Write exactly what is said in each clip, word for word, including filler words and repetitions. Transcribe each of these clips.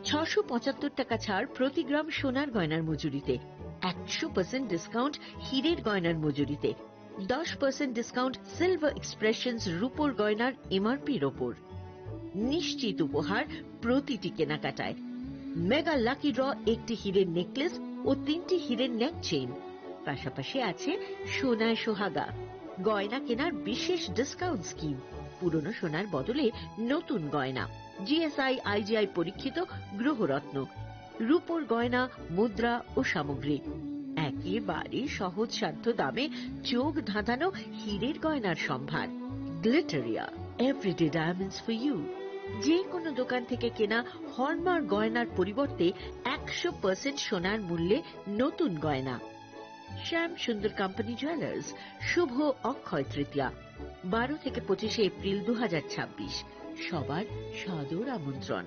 ছশো পঁচাত্তর টাকা ছাড় প্রতি গ্রাম সোনার গয়নার মজুরিতে, একশো পার্সেন্ট ডিসকাউন্ট হীরের গয়নার মজুরিতে, দশ পার্সেন্ট ডিসকাউন্ট সিলভার এক্সপ্রেশনস রূপোর গয়নার এমআরপির ওপর। নিশ্চিত উপহার প্রতিটি কেনাকাটায়। মেগা লাকি ড্র, একটি হীরের নেকলেস ও তিনটি হীরের নেক চেইন, পাশাপাশি আছে সোনায় সোহাগা। গয়না কেনার বিশেষ ডিসকাউন্ট স্কিম, পুরনো সোনার বদলে নতুন গয়না, জিএসআই আইজিআই পরীক্ষিত গ্রহরত্ন, রূপোর গয়না, মুদ্রা ও সামগ্রী। একেবারে সহজসাধ্য দামে চোখ ধাঁধানো হীরের গয়নার সম্ভার। Glitteria, everyday diamonds for you. যে কোনো দোকান থেকে কেনা হলমার্ক গয়নার পরিবর্তে একশো পার্সেন্ট সোনার মূল্যে নতুন গয়না। শ্যাম সুন্দর কোম্পানি জুয়েলার্স, শুভ অক্ষয় তৃতীয়া, বারো থেকে পঁচিশে এপ্রিল দু হাজার ছাব্বিশ। সবার সাদর আমন্ত্রণ।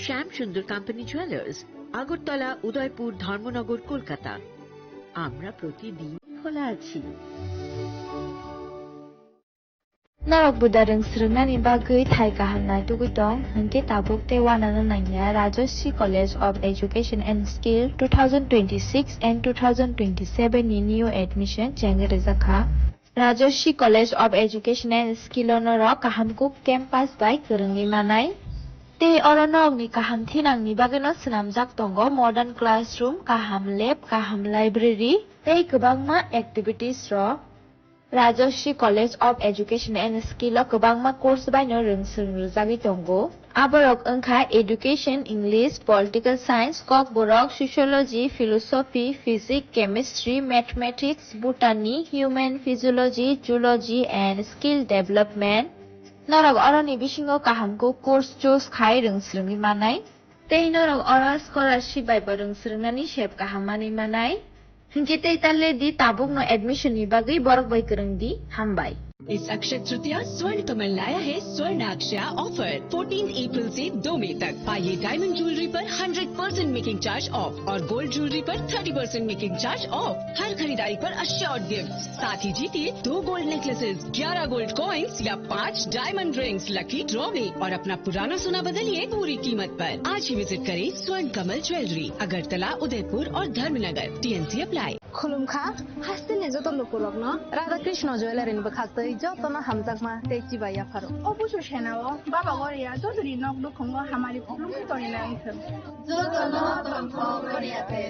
শ্যাম সুন্দর কোম্পানি জুয়েলার্স, আগরতলা, উদয়পুর, ধর্মনগর, কলকাতা। আমরা প্রতিদিন খোলা আছি। Norok buda rwng swrwngnani bagwi thai kaham naitugwi tong, hwnkhe tabuk tei uanano nangya Rajashree College of Education and Skill two thousand twenty-six and two thousand twenty-seven ni new admission chengwi rwjakha. Rajashree College of Education and Skill o norok kaham kuk campus bai kwrwngwi manai. Tei oro norokni kaham thinangni bagwino swnamjak tongo modern classroom, kaham lab, kaham library tei kwbangma activities rok. Rajashree College of Education and Skill o kwbangma course baino rwng swrwng rwjagwi tongo. Aborok wngkha Education, English, Political Science, Kokborok, Sociology, Philosophy, Physics, Chemistry, Mathematics, Botany, Human Physiology, Zoology and Skill Development. Norok oroni bisingo kaham kuk course choose khai rwng swrwngwi manai. Tei norok oro scholarship bai bo rwng swrwngnani sep kaham manwi manai. Hinkhe tei ta le di, tabukno admission ni bagwi borok bai kwrwng di. Hambai. इस अक्षय तृतीया स्वर्ण कमल लाया है स्वर्ण अक्षया offer, fourteen April से दो मई तक। पाइए डायमंड ज्वेलरी पर hundred percent making charge off और गोल्ड ज्वेलरी पर thirty percent making charge off. हर खरीदारी पर अश्योर्ड गिफ्ट, साथ ही जीतिए दो गोल्ड नेकलेसेस, ग्यारह गोल्ड कॉइन्स या पाँच डायमंड रिंग्स लकी ड्रॉ में और अपना पुराना सोना बदलिए पूरी कीमत पर। आज ही विजिट करें स्वर्ण कमल ज्वेलरी, अगरतला, उदयपुर और Dharmanagar. TNC apply. Khulumkha, hasteni joto lukurokno Radha Krishna Jewellery ni bwkhaktwi jotono hamjakma tei chibai yapharo. O busu senao Baba Goria jotoni nok nukhungo hamari khulumwi tongwi nai wngthwng. Jotono tongthok Goria te.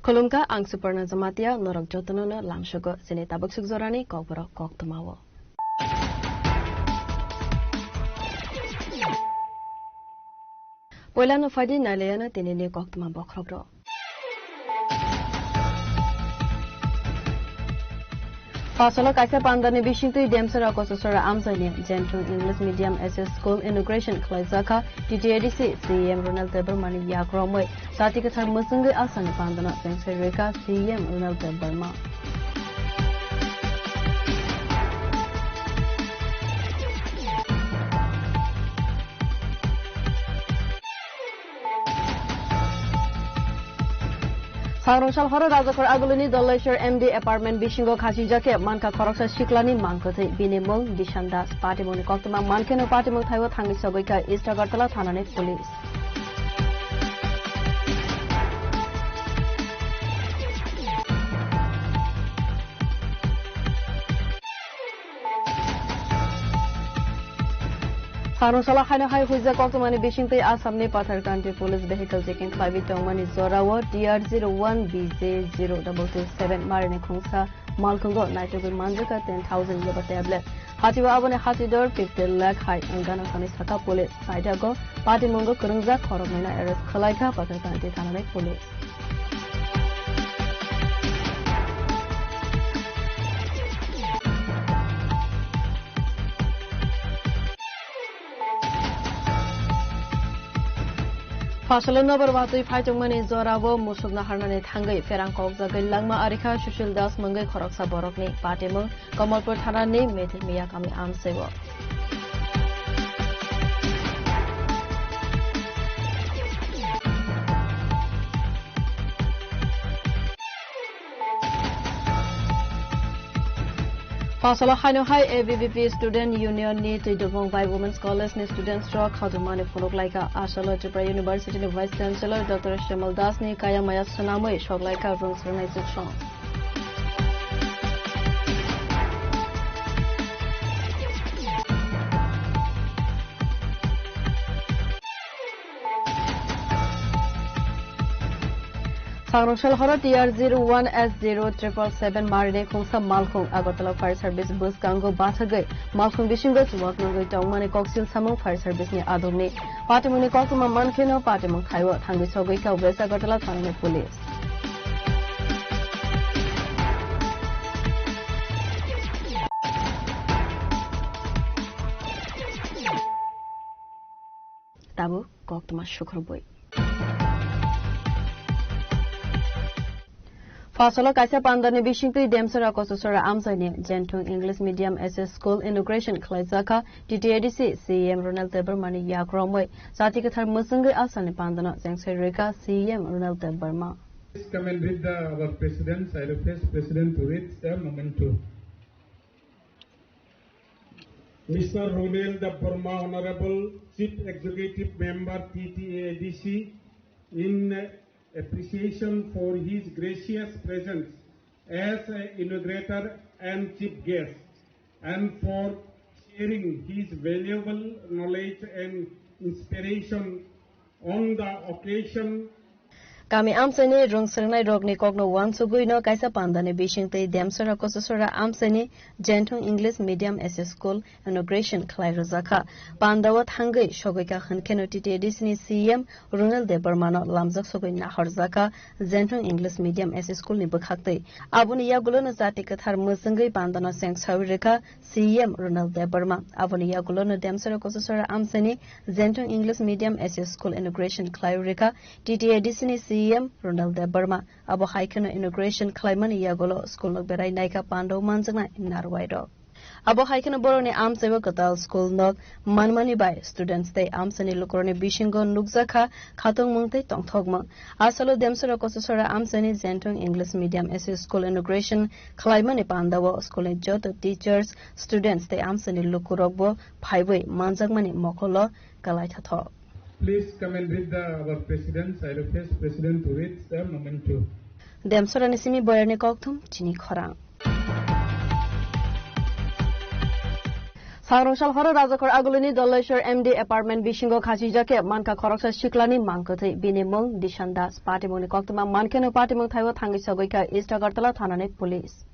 Khulumkha, ang Suparna Jamatia, norok jotono no lamsogo chini tabuk sukjorani kokborok koktwmao. Poilano phaidi nailayano tinini koktwma bokhorok rok. Phasalo kaisa pandani bisingtwi Demsara Kosasora amchaini Jenthung English Medium S S School inauguration khlaijakha T T A D C C E M Ronald Debbarmani yakromwi. Jati kwthar mwchwngwi asani pandano chengsai rwkha C E M Ronald Debbarma. Sangrong sal horo Rajakhor Agulini Dolleshwar M D apartment bisingo khachijak khe mankha khoroksa siklani mangkwthwi, bini mung Dishan Das. Patimungni koktwma mankheno patimung thaibo thangwi sogwi kha East Agartala thanani police. Sangrong salo haino hai huijak koktwmani bisingtwi Assamni Patharkanti police vehicle checking khlaiwi tongmani jorao T R zero one B J zero double two seven marini khungsa malkhungo naitugwi manjakha ten thousand yaba tablet. Hati o aboni hati dor fifty lakh hai wngkha no hwnwi sakha police. Saidago patimungo kwrwngjak khoroknwino arrest khwlaikha Pathurkanti thanani police. Phasalo nobar watwi phaitongmani jorao musukno harnani thangwi pherang kokjagwi langma arikha Sushil Das mungwi khoroksa borokni. Patimung Kamalpur thanani Mithil Miya kami amsaibo. Phasalo haino hai A B V P Student Union ni twidopung bai Women's College ni students rok khatumani phunuk laikha. Asalo Tripura University ni Vice Chancellor Doctor Shemal Das ni kaya maya swnamwi sok laikha rwng swrwngnai chuksong. Sangrong sal horo T R zero one S zero triple seven marini khungsa malkhung Agartala Fire Service bwskango bathagwi malkhung bisingo chuwak nungwi tongmani koksil samung Fire Service ni adokni. Patimungni koktwma mankheno patimung thaio thangwi sogwi kha West Agartala thanani police. Tabuk koktwma sukrubwi. Phasalo kaisa pandani bisingtwi Demsora Kososora amchaini Jenthung English Medium S S School inauguration khlaijakha T T A D C C E M Ronald Debbarmani yakromwi. Jati kwthar mwchwngwi asalni pandano chengsai rwkha C E M Ronald Debbarma. Please come and read the, our president, I request president to read the memento. Mister Ronald Debbarma, Honorable Chief Executive Member T T A D C, in appreciation for his gracious presence as a inaugurator and chief guest, and for sharing his valuable knowledge and inspiration on the occasion. Kami amchaini rwng swrwngnai rokni kokno uansugwi no kaisa pandani bisingtwi Demsora Kososora amchaini Jenthung English Medium S S School inauguration khlai rwjakha. Pandao thangwi sogwi kha hwnkheno T T A D C ni C E M Ronald Debbarmano lamjak sogwi nahorjakha Jenthung English Medium S S School ni bwkhaktwi. Aboni yagulono jati kwthar mwchwngwi pandano chengsawi rwkha C E M Ronald Debbarma. Aboni yagulono Demsora Kososora amchaini Jenthung English Medium S S School inauguration khlaiwi rwkha T T A D C ni C E M Ronald Debbarma. Abo hai kheno inauguration khlaimani yagulo school no berai naikha pandao manjaknai narwai rok. Abo hai kheno borokni amchaibo kwtal school nok manmani bai students tei amchaini lukurokni bisingo nukjakha khatungmung tei tongthokmung. Asalo Demsora Kososora amchaini Jenthung English Medium S S School inauguration khlaimani pandao school ni joto teachers, students tei amchaini lukurokbo phaiwi manjakmani mokolo kwlaithathok. Please come and read the, our president, I request president to read the memento. Demsorani simi boyarni kokthum chini khorang. Sangrong sal horo Rajakhor Agulini Doleshwar M D apartment bisingo khachijak khe mankha khoroksa siklani mangkwthwi, bini mung Dishan Das. Patimungni koktwma mankheno patimung thaio thangwi sogwi kha East Agartala thanani police.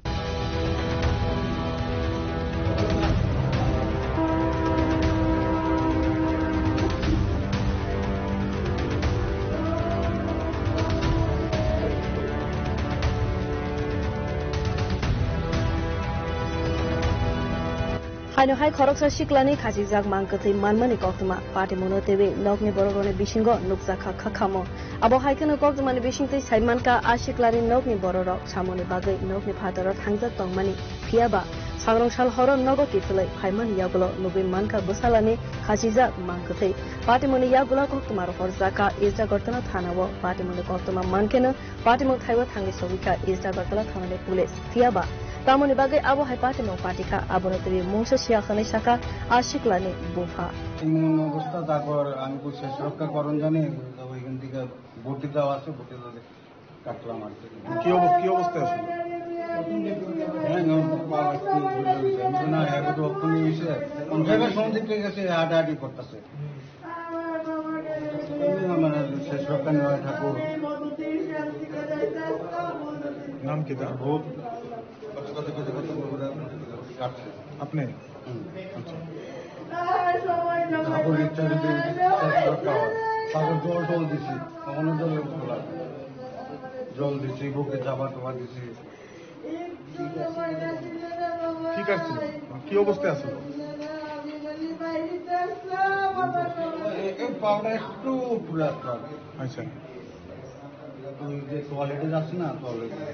Haino hai khoroksa siklani khachijak mang kwthwi manmani koktwma patimungno twiwi nokni borokrokni bisingo nukjakha khakhamo. Abo hai kheno koktwmani bisingtwi sai mankha, a siklani nokni bororok samungni bagwi nokni phataro thangjak tongmani. Phiya ba, sangrong sal horo nogo kiphilwi phaimani yagulo nugwi mankha bwsalani khachijak mang kwthwi. Patimungni yagulo koktwma rohorjakha East Agartala thanao. Patimungni koktwma mankheno patimung thaio thangwi sogwikha East Agartala thanani police. Phiya ba, tamoni bagwi abo hai patimung patikha, abono twiwi mungsa siya hwnwi sakha a siklani bupha. এমন অবস্থা, তারপর আমি তো শেষ রক্ষা করণ জানি, তো ওইখান থেকে বটি দেওয়া আছে, বটি ধরে কাটলাম আর কি। কি অব-, কি অবস্থায় আছো? হ্যাঁ, না, পা একটু ঘুরে গেছে। আমি তো না, এবার তো অক্ষুণ্ণ হয়েছে। পঞ্চাশ সন্ধি ঠিক আছে, হাঁটাহাঁটি করতেছে। এই আমার শেষ রক্ষা নেওয়া ঠাকুর। নাম কি তার? ভূত। কাটছে। আপনি? হুম। আচ্ছা। কাপড় ইত্যাদি দিয়ে চাষ করতে হয়। তারপর জল টল দিছি, তখনও জলের মতো লাগে। জল দিছি, বুকে চাপা টাপা দিছি। ঠিক আছে, কি অবস্থায় আছে? এ-, এই পাওটা একটু পুড়ে আসতে হবে। আচ্ছা। ওই যে টয়লেটে যাচ্ছে না, টয়লেটে।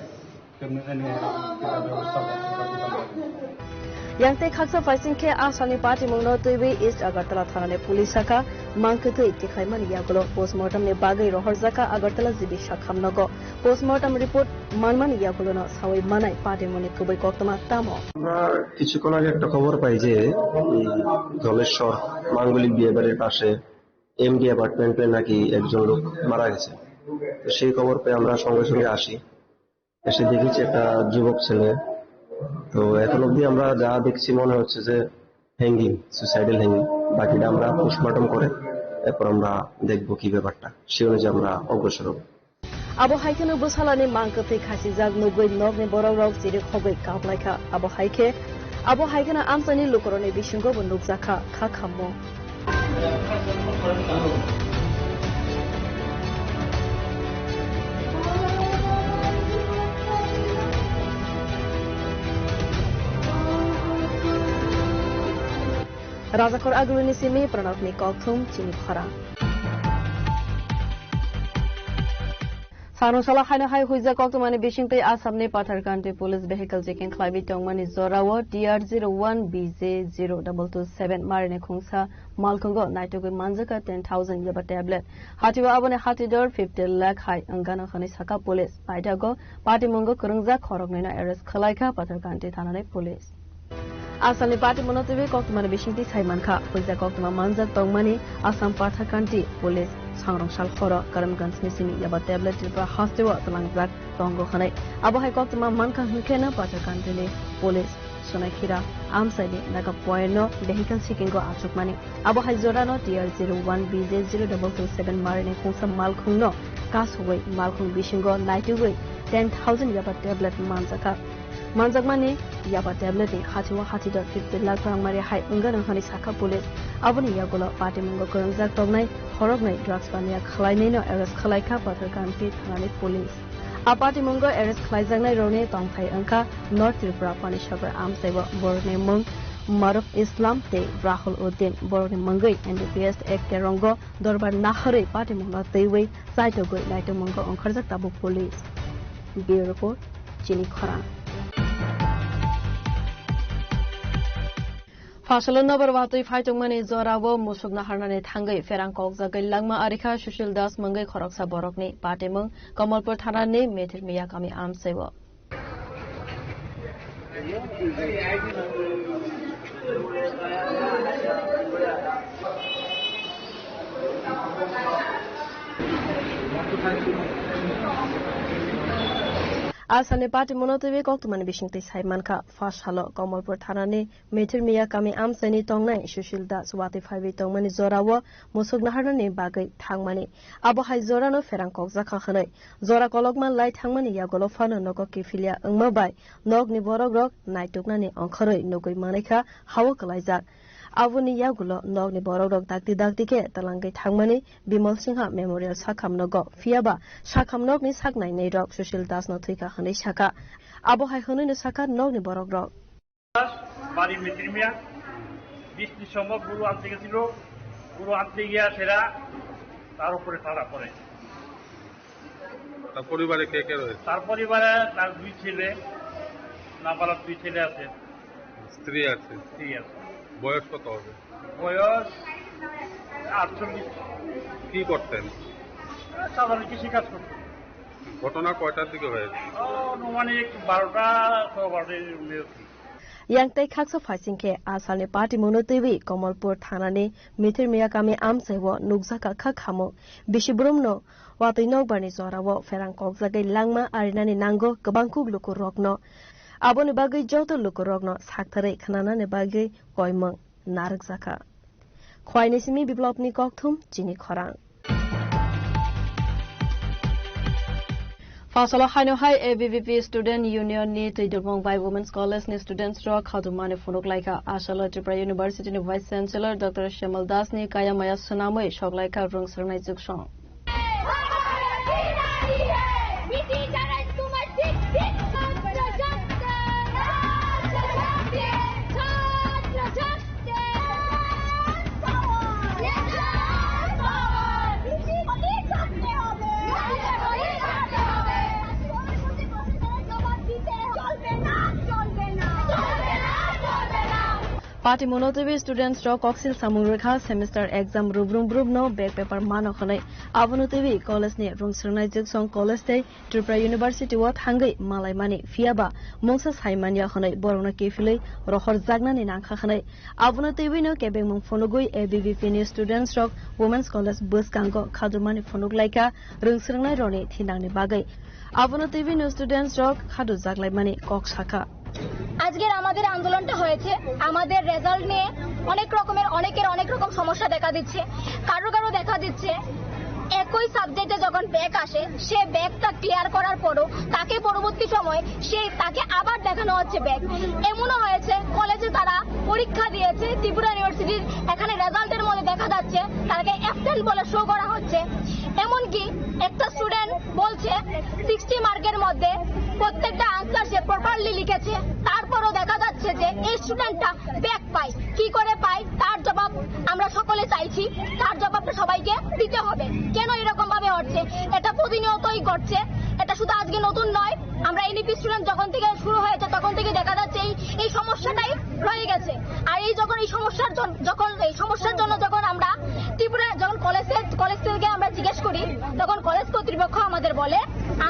Yang tei khaksa phaising khe a salni patimungno twiwi East Agartala thanani police sakha, mangkwtwi tikhlaimani yagulo postmortem ni bagwi rohorjakha Agartala G B sakham nogo. Postmortem report manmani yagulono sawi manai patimungni kubui koktwma tamo. আমরা কিছুক্ষণ আগে একটা খবর পাই যে, উম, ধলেশ্বর মাঙ্গলিক বিয়েবাড়ির পাশে এমডি অ্যাপার্টমেন্টে নাকি একজন লোক মারা গেছে। তো সেই খবর পেয়ে আমরা সঙ্গে সঙ্গে আসি। এসে দেখেছি একটা যুবক ছেলে। তো এখন অবধি আমরা যা দেখছি মনে হচ্ছে যে হ্যাঙ্গিং, সুইসাইডাল হ্যাঙ্গিং। বাকিটা আমরা পোস্টমর্টম করে এরপর আমরা দেখবো কি ব্যাপারটা, সে অনুযায়ী আমরা অগ্রসর হবো। Abo hai kheno bwsalani mangkwtwi khasijak nugwi nokni borokrok chirik hogwi kaplaikha. Abo hai khe, abo hai kheno amchaini lukurokni bisingo bo nukjakha kha khammung. Rajakhor Agulini simi Pranabni kokthum chini khorang. Sanung salo haino hai huijak koktwmani bisingtwi Assamni Patharkanti Police vehicle checking khlaiwi tongmani jorao T R zero one B J zero double two seven marini khungsa malkhungo naitugwi manjakha ten thousand yaba tablet. Hatio aboni hatidor fifty lakh hai wngano hwnwi sakha police. Naitugwi patimungo kwrwngjak khoroknwino arrest khwlaikha Patharkanti thanani police. Asalni party mono twiwi koktwmani bisingtwi sai mankha, puisa koktwma manjak tongmani Assam Patharkanti Police sangrong sal horo Karimganjni simi yaba tablet Tripura hasteo twlangjak tongo hwnwi. Abo hai koktwma mankha hwnkheno Patharkantini Police Sonaikhira amchaini Naga Point no vehicle checking o achukmani. Abo hai jorano T R zero one B J zero double two seven marini khungsa malkhungno kasugwi malkhung bisingo naitugwi ten thousand yaba tablet manjakha. Manjakmani yaba tablet ni hatio hatidor fifty lakh rang mari hai wngano hwnwi sakha police. Aboni yagulo patimungo kwrwngjak tongnai khoroknwi drugs paniya khwlainaino arrest khwlaikha Patharkanti thanani police. A patimungo arrest khwlaijaknai rokni tongthai wngkha North Tripura Panisagar amchaibo borokni mung Maruf Islam tei Rahul Uddin, borokni mungwi N D P S Act terongo dorbar naharwi patimungno twiwi chaitogwi naitokmungo wngkharjak tabuk police. Bureau Report, Chini Khorang. Phasalo nobar watwi phaitongmani jorao musuk naharnani thangwi pherang kokjagwi langma arikha Sushil Das mungwi khoroksa borokni patimung Kamalpur thanani Mithir Miya kami amchaio. Asalni patimungno twiwi koktwmani bisingtwi sai mankha, phasalo Kamalpur thanani Mithir Miya kami amchaini tongnai Sushil Das watwi phaiwi tongmani jorao musuk naharnani bagwi thangmani. Abo hai jorano pherang kokjakha hwnwi. Jora kolokma lai thangmani yagulo phano nogo kiphilya wngma bai nokni borokrok naituknani ongkhorwi nugwi manwikha hao kwlaijak. Aboni yagulo nokni borokrok dakti dakti khe twlangwi thangmani Bimal Singha Memorial sakham nogo, phiyaba sakham nokni sak nainairok Sushil Dasno thwikha hwnwi sakha. Abo hai hwnwino sakha nokni borokrok. বাড়ি মিত্রিমিয়া, বৃষ্টির সময় গরু আনতে গেছিল, গরু আনতে গিয়া সেরা তার উপরে ঠাড়া পড়ে। তার পরিবারে কে কে রয়েছে? তার পরিবারে তার দুই ছেলে, নাবালক দুই ছেলে আছে। স্ত্রী আছে? স্ত্রী আছে। বয়স কত হবে? বয়স আটচল্লিশ। কি করতেন? সাধারণ কৃষিকাজ করতেন। ঘটনা কয়টার দিকে হয়েছে? আনুমানিক বারোটা, সোয়া বারোটার মধ্যে। Yang tei khaksa phaising khe asalni patimungno twiwi Kamalpur thanani Mithir Miya kami amchaio nukjakha kha khamung. Bisi brumno watwi nokbarni jorao pherang kokjagwi langma arinani nango kwbang kuk lukurokno. Aboni bagwi joto lukurokno saktharwi khnanani bagwi koimung narwkjakha. Khwaini simi Biplopni kokthum chini khorang. Phasalo haino hai A B V P Student Union ni twidulmung bai Women's College ni students rok khadumani phunuk laikha. Asalo Tripura University ni Vice Chancellor Doctor Shemal Das ni kaya maya swnamwi sok laikha rwng swrwngnai chuksong. Party monotwi students rok koksil samung rwkha, semester exam rubrum brumno back paper mano hwnwi. Abono twiwi college ni rwng swrwngnai Jwksong College tei Tripura University o thangwi malaimani, phiyaba mungsa saimanya hwnwi borokno kiphilwi rohorjaknani nangkha hwnwi. Abono twiwino kebengmung phunugwi A B V P ni students rok Women's College bwskango khadumani phunuk laikha rwng swrwngnai rokni thinangni bagwi. Abono twiwino students rok khadujaklaimani kok sakha. আজকের আমাদের আন্দোলনটা হয়েছে আমাদের রেজাল্ট নিয়ে। অনেক রকমের, অনেকের অনেক রকম সমস্যা দেখা দিচ্ছে। কারো কারো দেখা দিচ্ছে একই সাবজেক্টে যখন ব্যাক আসে, সে ব্যাকটা ক্লিয়ার করার পরও তাকে পরবর্তী সময় সে, তাকে আবার দেখানো হচ্ছে ব্যাক। এমনও হয়েছে কলেজে তারা পরীক্ষা দিয়েছে, ত্রিপুরা ইউনিভার্সিটির এখানে রেজাল্টের মধ্যে দেখা যাচ্ছে তাকে অ্যাবসেন্ট বলে শো করা হচ্ছে। এমনকি একটা স্টুডেন্ট বলছে সিক্সটি মার্কের মধ্যে প্রত্যেকটা আনসার সে প্রপারলি লিখেছে, তারপরও দেখা যাচ্ছে যে এই স্টুডেন্টটা ব্যাক পায়। কি করে পায়, তার জবাব আমরা সকলে চাইছি, তার জবাবটা সবাইকে দিতে হবে। কেন এরকম ভাবে হচ্ছে? এটা প্রতিনিয়তই ঘটছে, এটা শুধু আজকে নতুন নয়। আমরা এনইপি স্টুডেন্ট যখন থেকে শুরু হয়েছে, তখন থেকে দেখা যাচ্ছে এই, এই সমস্যাটাই রয়ে গেছে। আর এই যখন এই সমস্যার জন-, যখন এই সমস্যার জন্য যখন আমরা ত্রিপুরা, যখন কলেজে, কলেজ থেকে আমরা জিজ্ঞেস করি, তখন কলেজ কর্তৃপক্ষ আমাদের বলে,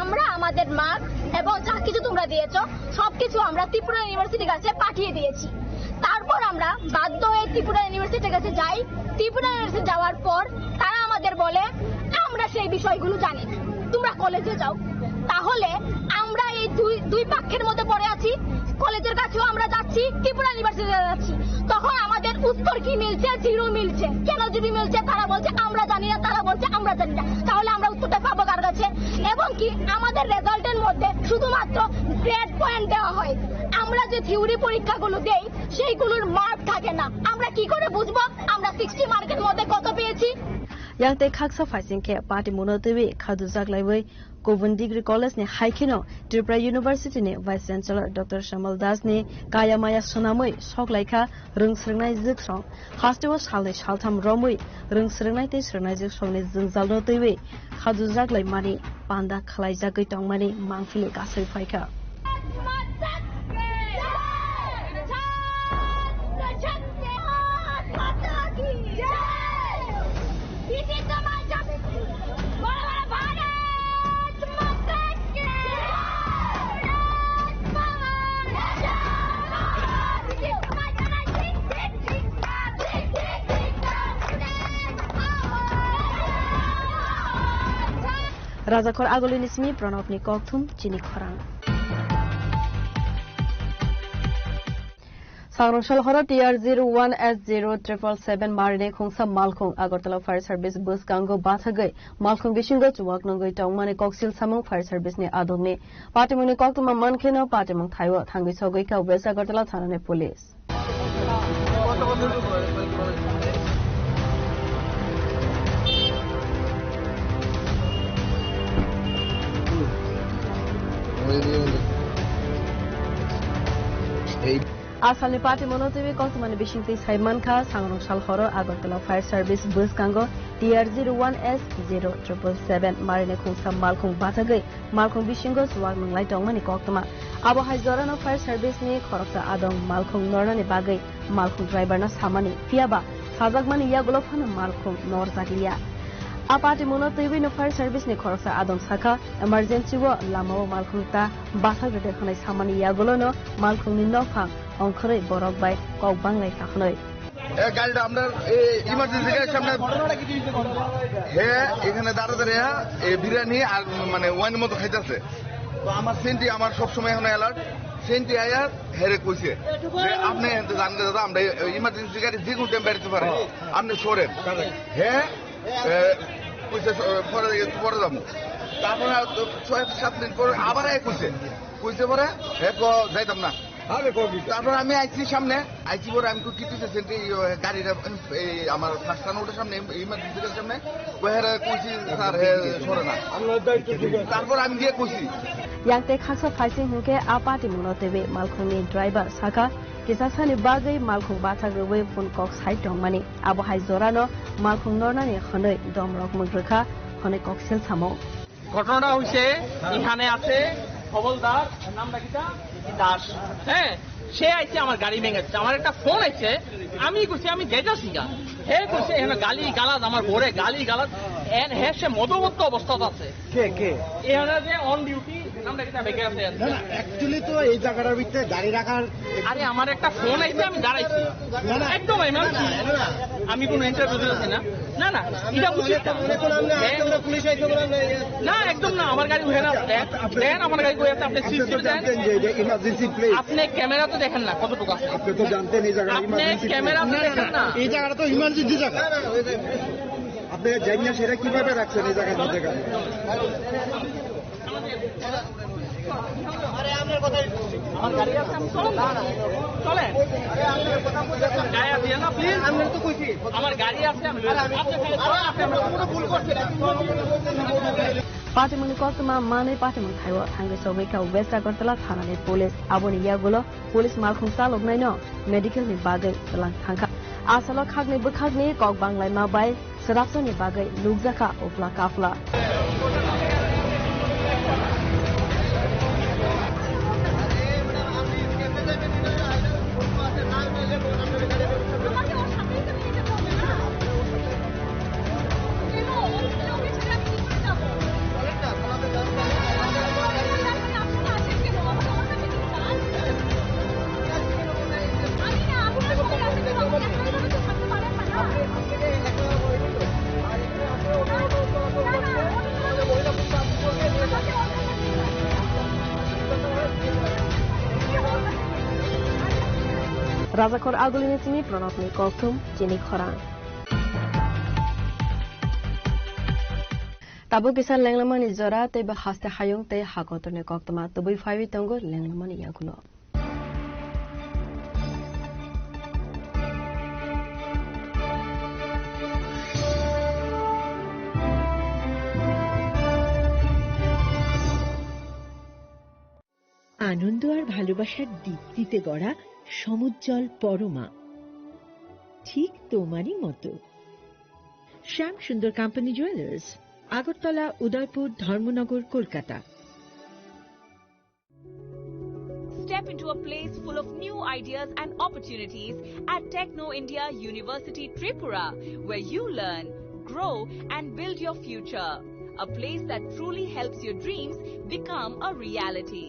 "আমরা আমাদের মার্কস এবং যা কিছু তোমরা দিয়েছো, সবকিছু আমরা ত্রিপুরা ইউনিভার্সিটির কাছে পাঠিয়ে দিয়েছি।" তারপর আমরা বাধ্য হয়ে ত্রিপুরা ইউনিভার্সিটির কাছে যাই। ত্রিপুরা ইউনিভার্সিটি যাওয়ার পর তারা আমাদের বলে, "আমরা সেই বিষয়গুলো জানি না, তোমরা কলেজে যাও।" তাহলে আমরা এই দুই, দুই পক্ষের মধ্যে পড়ে আছি। কলেজের কাছেও আমরা যাচ্ছি, ত্রিপুরা ইউনিভার্সিটি যাচ্ছি। তখন আমাদের উত্তর কি মিলছে? জিরো মিলছে। কেন জিরো মিলছে? তারা বলছে, "আমরা জানি না", তারা বলছে, "আমরা জানি না।" তাহলে আমরা উত্তরটা পাবো কার কাছে? এবং কি, আমাদের রেজাল্টের মধ্যে শুধুমাত্র গ্রেড পয়েন্ট দেওয়া হয়। আমরা যে থিওরি পরীক্ষাগুলো দেই, সেইগুলোর মার্ক থাকে না। আমরা কি করে বুঝবো আমরা সিক্সটি মার্কের মধ্যে কত পেয়েছি? Yang tei khaksa phaising khe party muno twiwi khadujak laiwi Kubun degree college ni hai kheno Tripura University ni Vice Chancellor Doctor Shamal Das ni kaya maya swnamwi sok laikha rwng swrwngnai jwksong. Hasteo salnwi saltham romwi rwng swrwngnai tei swrwngnai jwksong ni jwngjal no twiwi khajujak lai mani panda khwlaijagwi tongmani mangpili kasui phaikha. Rajakhor Agulini simi Pranobni kokthum chini khorang. Sangrong Salhoro T R zero one S zero triple seven marini khungsa malkhung Agartala Fire Service bwskango bathagwi malkhung bisingo chuwak nungwi tongmani koksil samung Fire Service ni adongni. Patimungni koktwma mankheno patimung thaio thangwi sogwi kha West Agartala thanani police. Asalni party mono twiwi koktwmani bisingtwi sai mankha, Sangrong Salhoro Agartala Fire Service bwskango T R zero one S zero triple seven marini khungsa malkhung bathagwi malkhung bisingo chuwak nunglai tongmani koktwma. Abo hai jorano fire service ni khoroksa adong malkhung nornani bagwi malkhung driver no samani, phiyaba sajakmani yagulo phano malkhung norjakliya. A party muno twiwi no fire service ni khoroksa adong sakha, emergency o lama o malkhung ta basak rwdi hwnwi samani yagulo no malkhung ni nokphang ongkhorwi borok bai kok banglai kha hwnwi. এ, গাড়িটা আমরা, এ, ইমার্জেন্সি গাড়ির সামনে, হে এখানে দাঁড়া দাঁড়িয়ে, এ, বিরিয়ানি আর, মানে, ওয়াইনের মতো খাইতেছে। তো আমার সেন্টি, আমার সবসময় এখন অ্যালার্ট, সেন্টি আয়ার হেরে কইছে যে, "আপনি এখান থেকে জানলে দাদা, আমরা এই ইমার্জেন্সি গাড়ি যে কোনো টাইম বেরোতে পারে, আপনি সরেন।" হে, এ, কইছে, "স-, পরে, পরে যাবো।" তারপরে আর তো ছয় সাত মিনিট পরে আবার এক কইছে, কইছে পরে এ ক-, যাইতাম না। আরে কবি। তারপর আমি আইছি সামনে, আইছি পরে আমি তো টিপিসি সেন্টারে, ইয়ে, গাড়িটা, এই আমার ফার্স্ট টাউন ওটার সামনে, ইমার্জেন্সির সামনে, ওই হেরা কইছি, "স্যার, হে সরে না।" আমরা দায়িত্ব ঠিক আছে। তারপর আমি গিয়ে কইছি। Yak tei khaksa phaising hwnkhe a patimungno twiwi malkhungni driver sakha, kisasani bagwi malkhung bachak rwui phone kok sai tongmani. Abo hai jorano malkhung nornani hwnwi domrok mwkrwkha hwnwi kok sel samung. ঘটনাটা হইছে, এখানে আছে হবলদার, নামটা কিটা? দাস। হ্যাঁ, সে আইছে আমার গাড়ি ভেঙেছে, আমার একটা ফোন আইছে, আমি কইছি আমি যেটা সিঙ্গা, হে কইছে এখানে গালি গালাজ, আমার বউরে গালি গালাজ, এন হে সে মদমত্ত অবস্থাত আছে। কে, কে? এখানে যে অন ডিউটি, নামটা কিটা? বেঁকে আছে আর কি। না, না, actually তো এই জায়গাটার ভিতরে গাড়ি রাখার আরে, আমার একটা ফোন আইছে, আমি দাঁড়াইছি। না, না। একদম emergency। না, না। আমি কোনো ইন্টারভিউ দিতেছি না। না, না, এটা উচিত না। মনে করলাম না, হ্যাঁ? আমরা পুলিশ আইতে বললাম না, ইয়ে। না, একদম না, আমার গাড়ি ওখানে আছে। দেন, দেন আমার গাড়ি কই আছে, আপনি আপনি তো সিসিটিভি দেন। জানতেন যে এটা ইমার্জেন্সি প্লেস। আপনি ক্যামেরা তো দেখেন না কতটুকু আছে। আপনি তো জানতেন এই জায়গাটা আপনি ইমার্জেন্সি ক্যামেরা প্লেস। তো না, না, দেখেন না। এই জায়গাটা তো ইমার্জেন্সি জায়গা। না, না, ওই যে আপনারা জানেন না সেটা কিভাবে রাখছেন এই জায়গার মধ্যে গাড়ি? আমার গাড়ি আছে, আমি চলেন না। চলেন। গায়ে দিয়ে না, প্লিজ। আমি তো কইছি। আমার গাড়ি আছে, আমি লই যাবো। আপনি খালি চলেন, আপনি আমার কোনো ভুল করছেন না। Patimungni koktwma manwi patimung thaio thangwi chogwi kha West Agartala thanani police. Aboni yagulo police malkhung chaloknaino medical ni bagwi twlang thangkha. Asalo khakni bwkhakni kok banglaima bai Swrapsani bagwi nukjakha upla kaphla. Rajakhor Agulini simi Pranabni kokthum chini khorang. Tabuk kisa lenglamani jora tei bo haste hayung tei hakotorni koktwma tubui phaiwi tongo lenglamani yagulo. আনন্দ আর ভালোবাসার দীপ্তিতে গড়া সমুজ্জ্বল পরমা, ঠিক তোমারই মতো। শ্যাম সুন্দর company jewellers, Agartala, উদয়পুর, ধর্মনগর, Kolkata. Step into a place full of new ideas and opportunities at Techno India University Tripura, where you learn, grow, and build your future. A place that truly helps your dreams become a reality.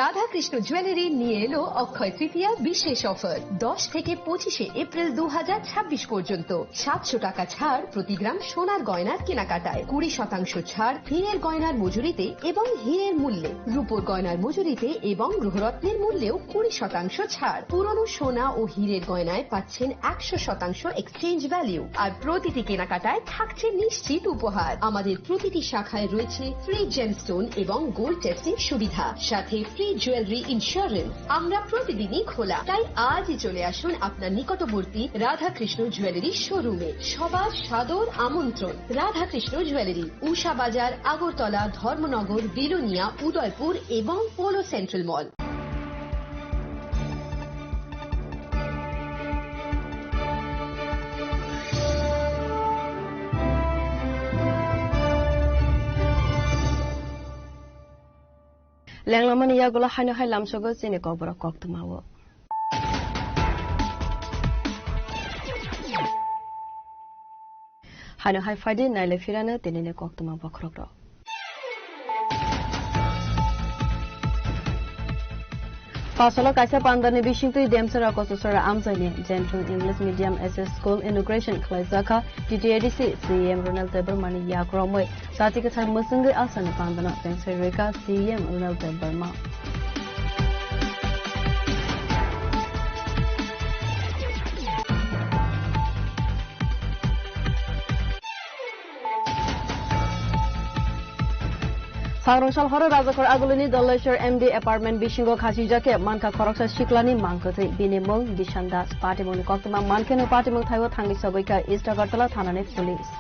Radhakrishna jewellery নিয়ে এলো অক্ষয় তৃতীয়া বিশেষ অফার। দশ থেকে পঁচিশে এপ্রিল দু হাজার ছাব্বিশ পর্যন্ত সাতশো টাকা ছাড় প্রতি গ্রাম সোনার গয়নার কেনাকাটায়, কুড়ি শতাংশ ছাড় হীরের গয়নার মজুরিতে এবং হীরের মূল্যে, রূপোর গয়নার মজুরিতে এবং গ্রহরত্নের মূল্যেও কুড়ি শতাংশ ছাড়। পুরনো সোনা ও হীরের গয়নায় পাচ্ছেন একশো শতাংশ এক্সচেঞ্জ ভ্যালু, আর প্রতিটি কেনাকাটায় থাকছে নিশ্চিত উপহার। আমাদের প্রতিটি শাখায় রয়েছে ফ্রি জেমস্টোন এবং গোল্ড টেস্টিং সুবিধা, সাথে ফ্রি জুয়েলারি ইন্স্যুরেন্স। আমরা প্রতিদিনই খোলা, তাই আজই চলে আসুন আপনার নিকটবর্তী রাধাকৃষ্ণ জুয়েলারি শোরুমে। সবার সাদর আমন্ত্রণ। রাধাকৃষ্ণ জুয়েলারি, উষা বাজার, আগরতলা, ধর্মনগর, বিলোনিয়া, উদয়পুর এবং polo central mall. Lenglamani yagulo haino hai lamsogo chini kokborok koktwmao. Haino hai phaidi naile phirano tinini koktwma bokhorokrok. Phasalo kaisa pandani bisingtwi Demsara Kochusora amchaini Jenthung English Medium S S School inauguration khlaijakha T T A D C C E M Ronald Debbarmani yakromwi. Jati kwthar mwchwngwi Asani pandano chengsai rwkha C E M Ronald Debbarma. Pangrong sal horo Rajakhor Agulini Doleshwar M D apartment bisingo khasijak khe mankha khoroksa siklani mangkwthwi. Bini mung Dishan Das. Patimungni koktwma mankheno patimung thaibo thangwi sogwi kha East Agartala thanani police.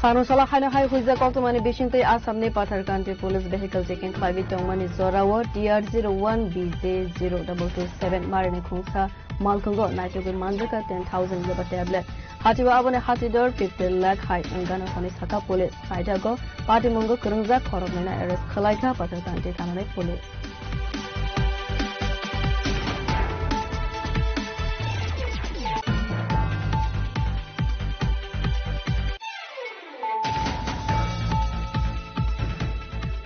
Phanusala haino hai huijak koktwmani bisingtwi Assamni Patharkanti Police vehicle checking khlaiwi tongmani jorao T R zero one B J zero double two seven marini khungsa malkhungo naitugwi manjakha ten thousand yaba tablet. Hatio aboni hatidor fifty lakh hai wngano hwnwi sakha police. Saithago patimungo kwrwngjak khoroknwino arrest khwlaikha Patharkanti thanani police.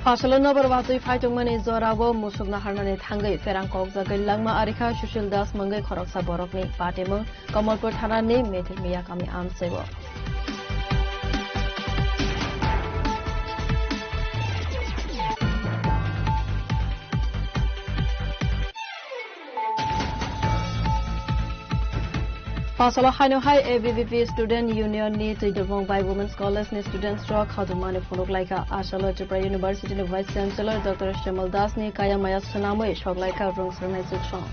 Phasalo nobar watwi phaitongmani jorao musuk naharnani thangwi pherang kokjagwi langma arikha Sushil Das mungwi khoroksa borokni. Patimung Kamalpur thanani Mithil Miya kami amchaibo. Phasalo haino hai A B V P Student Union ni twidulmung bai Women's College ni students rok khautungmani phunuk laikha. Asalo Tripura University ni Vice Chancellor Doctor Shemal Das ni kaya maya swnamwi sok laikha rwng srwngnai chuksong.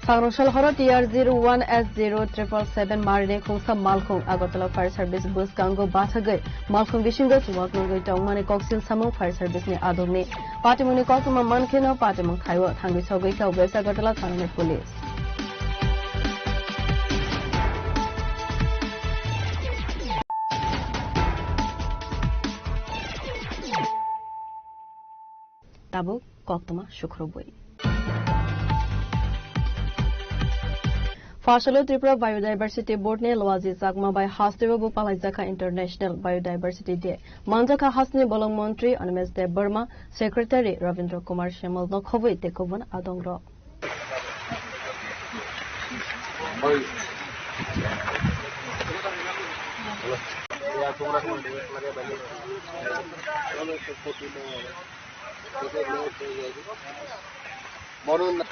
Sangrong sal horo T R zero one S zero triple seven marini khungsa malkhung Agartala Fire Service bwskango bathagwi malkhung bisingo chuwak nugwi tongmani koksil samung Fire Service ni adokni. Patimungni koktwma mankheno patimung thaio thangwi sogwi kha West Agartala thanani police. Tabuk koktwma sukrubwi. Phasalo Tripura Biodiversity Board ni Loaji Chakma bai hasteo bo palaijakha International Biodiversity Day. Manjakha hasteni bolong montri Animesh Debbarma, Secretary Ravindra Kumar Shemal no khobwi tei kubun adongrok. মনে হয় না।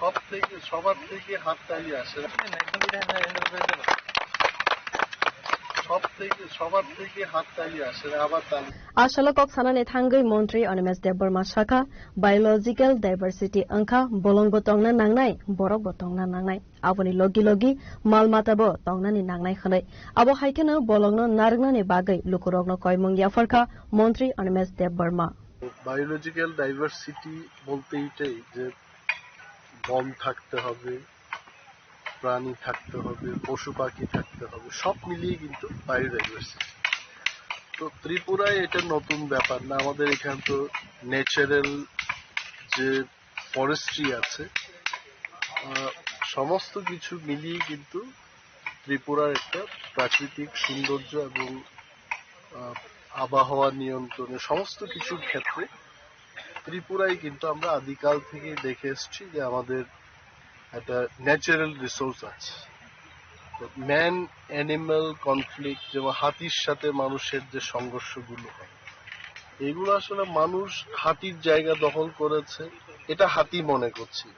সব থেকে, সবার থেকে হাততালি আসে। সব থেকে, সবার থেকে হাততালি আসে, আবার তালি। Asalo kok sanani thangwi montri Animesh Debbarma sakha, biological diversity wngkha bolongbo tongna nangnai, borokbo tongna nangnai. Aboni logi logi mal matabo tongnani nangnai hwnwi. Abo hai kheno bolongno narwknani bagwi lukurokno koimung yapharkha montri Animesh Debbarma. Biological diversity বলতে এটাই যে বন থাকতে হবে, প্রাণী থাকতে হবে, পশু পাখি থাকতে হবে, সব মিলিয়ে কিন্তু বায়োডাইভার্সিটি। তো ত্রিপুরায় এটা নতুন ব্যাপার না, আমাদের এখানে তো ন্যাচারাল যে ফরেস্ট্রি আছে, আহ, সমস্ত কিছু মিলিয়ে কিন্তু ত্রিপুরার একটা প্রাকৃতিক সৌন্দর্য এবং, আহ, আবহাওয়া নিয়ন্ত্রণে সমস্ত কিছুর ক্ষেত্রে ত্রিপুরায় কিন্তু আমরা আদিকাল থেকেই দেখে এসেছি যে আমাদের একটা ন্যাচারাল রিসোর্স আছে। তো ম্যান অ্যানিম্যাল কনফ্লিক্ট, যেমন হাতির সাথে মানুষের যে সংঘর্ষগুলো হয়, এগুলো আসলে মানুষ হাতির জায়গা দখল করেছে, এটা হাতি মনে করছিল,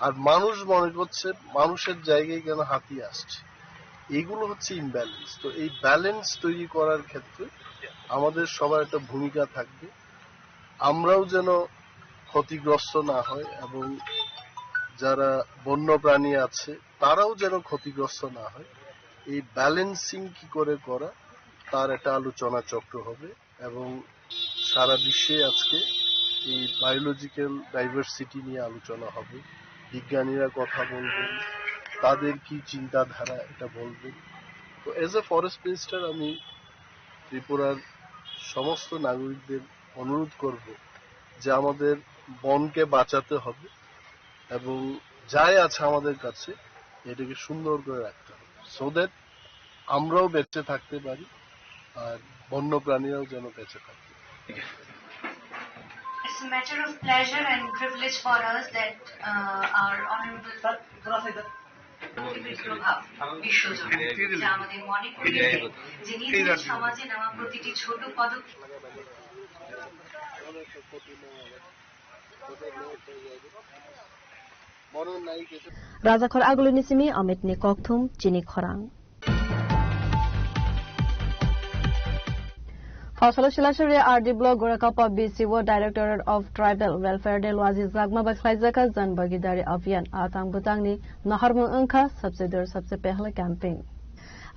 আর মানুষ মনে করছে মানুষের জায়গায় কেন হাতি আসছে। এগুলো হচ্ছে ইমব্যালেন্স। তো এই ব্যালেন্স তৈরি করার ক্ষেত্রে আমাদের সবার একটা ভূমিকা থাকবে। আমরাও যেন ক্ষতিগ্রস্ত না হয় এবং যারা বন্যপ্রাণী আছে তারাও যেন ক্ষতিগ্রস্ত না হয়, এই ব্যালেন্সিং কি করে করা, তার একটা আলোচনা চক্র হবে। এবং সারা বিশ্বে আজকে এই বায়োলজিক্যাল ডাইভার্সিটি নিয়ে আলোচনা হবে, বিজ্ঞানীরা কথা বলবেন, তাদের কি চিন্তাধারা এটা বলবেন। তো অ্যাজ এ ফরেস্ট মিনিস্টার আমি ত্রিপুরার সমস্ত নাগরিকদের অনুরোধ করব যে আমাদের বনকে বাঁচাতে হবে এবং যাই আছে আমাদের কাছে এটাকে সুন্দর করে রাখতে হবে, সো দ্যাট আমরাও বেঁচে থাকতে পারি আর বন্যপ্রাণীরাও যেন বেঁচে থাকে। It's a matter of pleasure and privilege for us that uh, our honorable প্রভাব বিশ্বজুড়ে, যা আমাদের মনে করিয়ে দেয় যে নিজের সমাজে নেওয়া প্রতিটি ছোট পদক্ষেপ। Rajakhor agulini simi Amit ni kokthum chini khorang. Phasalo Silachari R D Block Gorakapa B C O Directorate of Tribal Welfare de Luazi Zagma bai khlaijaka Jan Bhagidari Abhiyan atang butangni naharmung wngkha Sabse Dur Sabse Pehle Camping.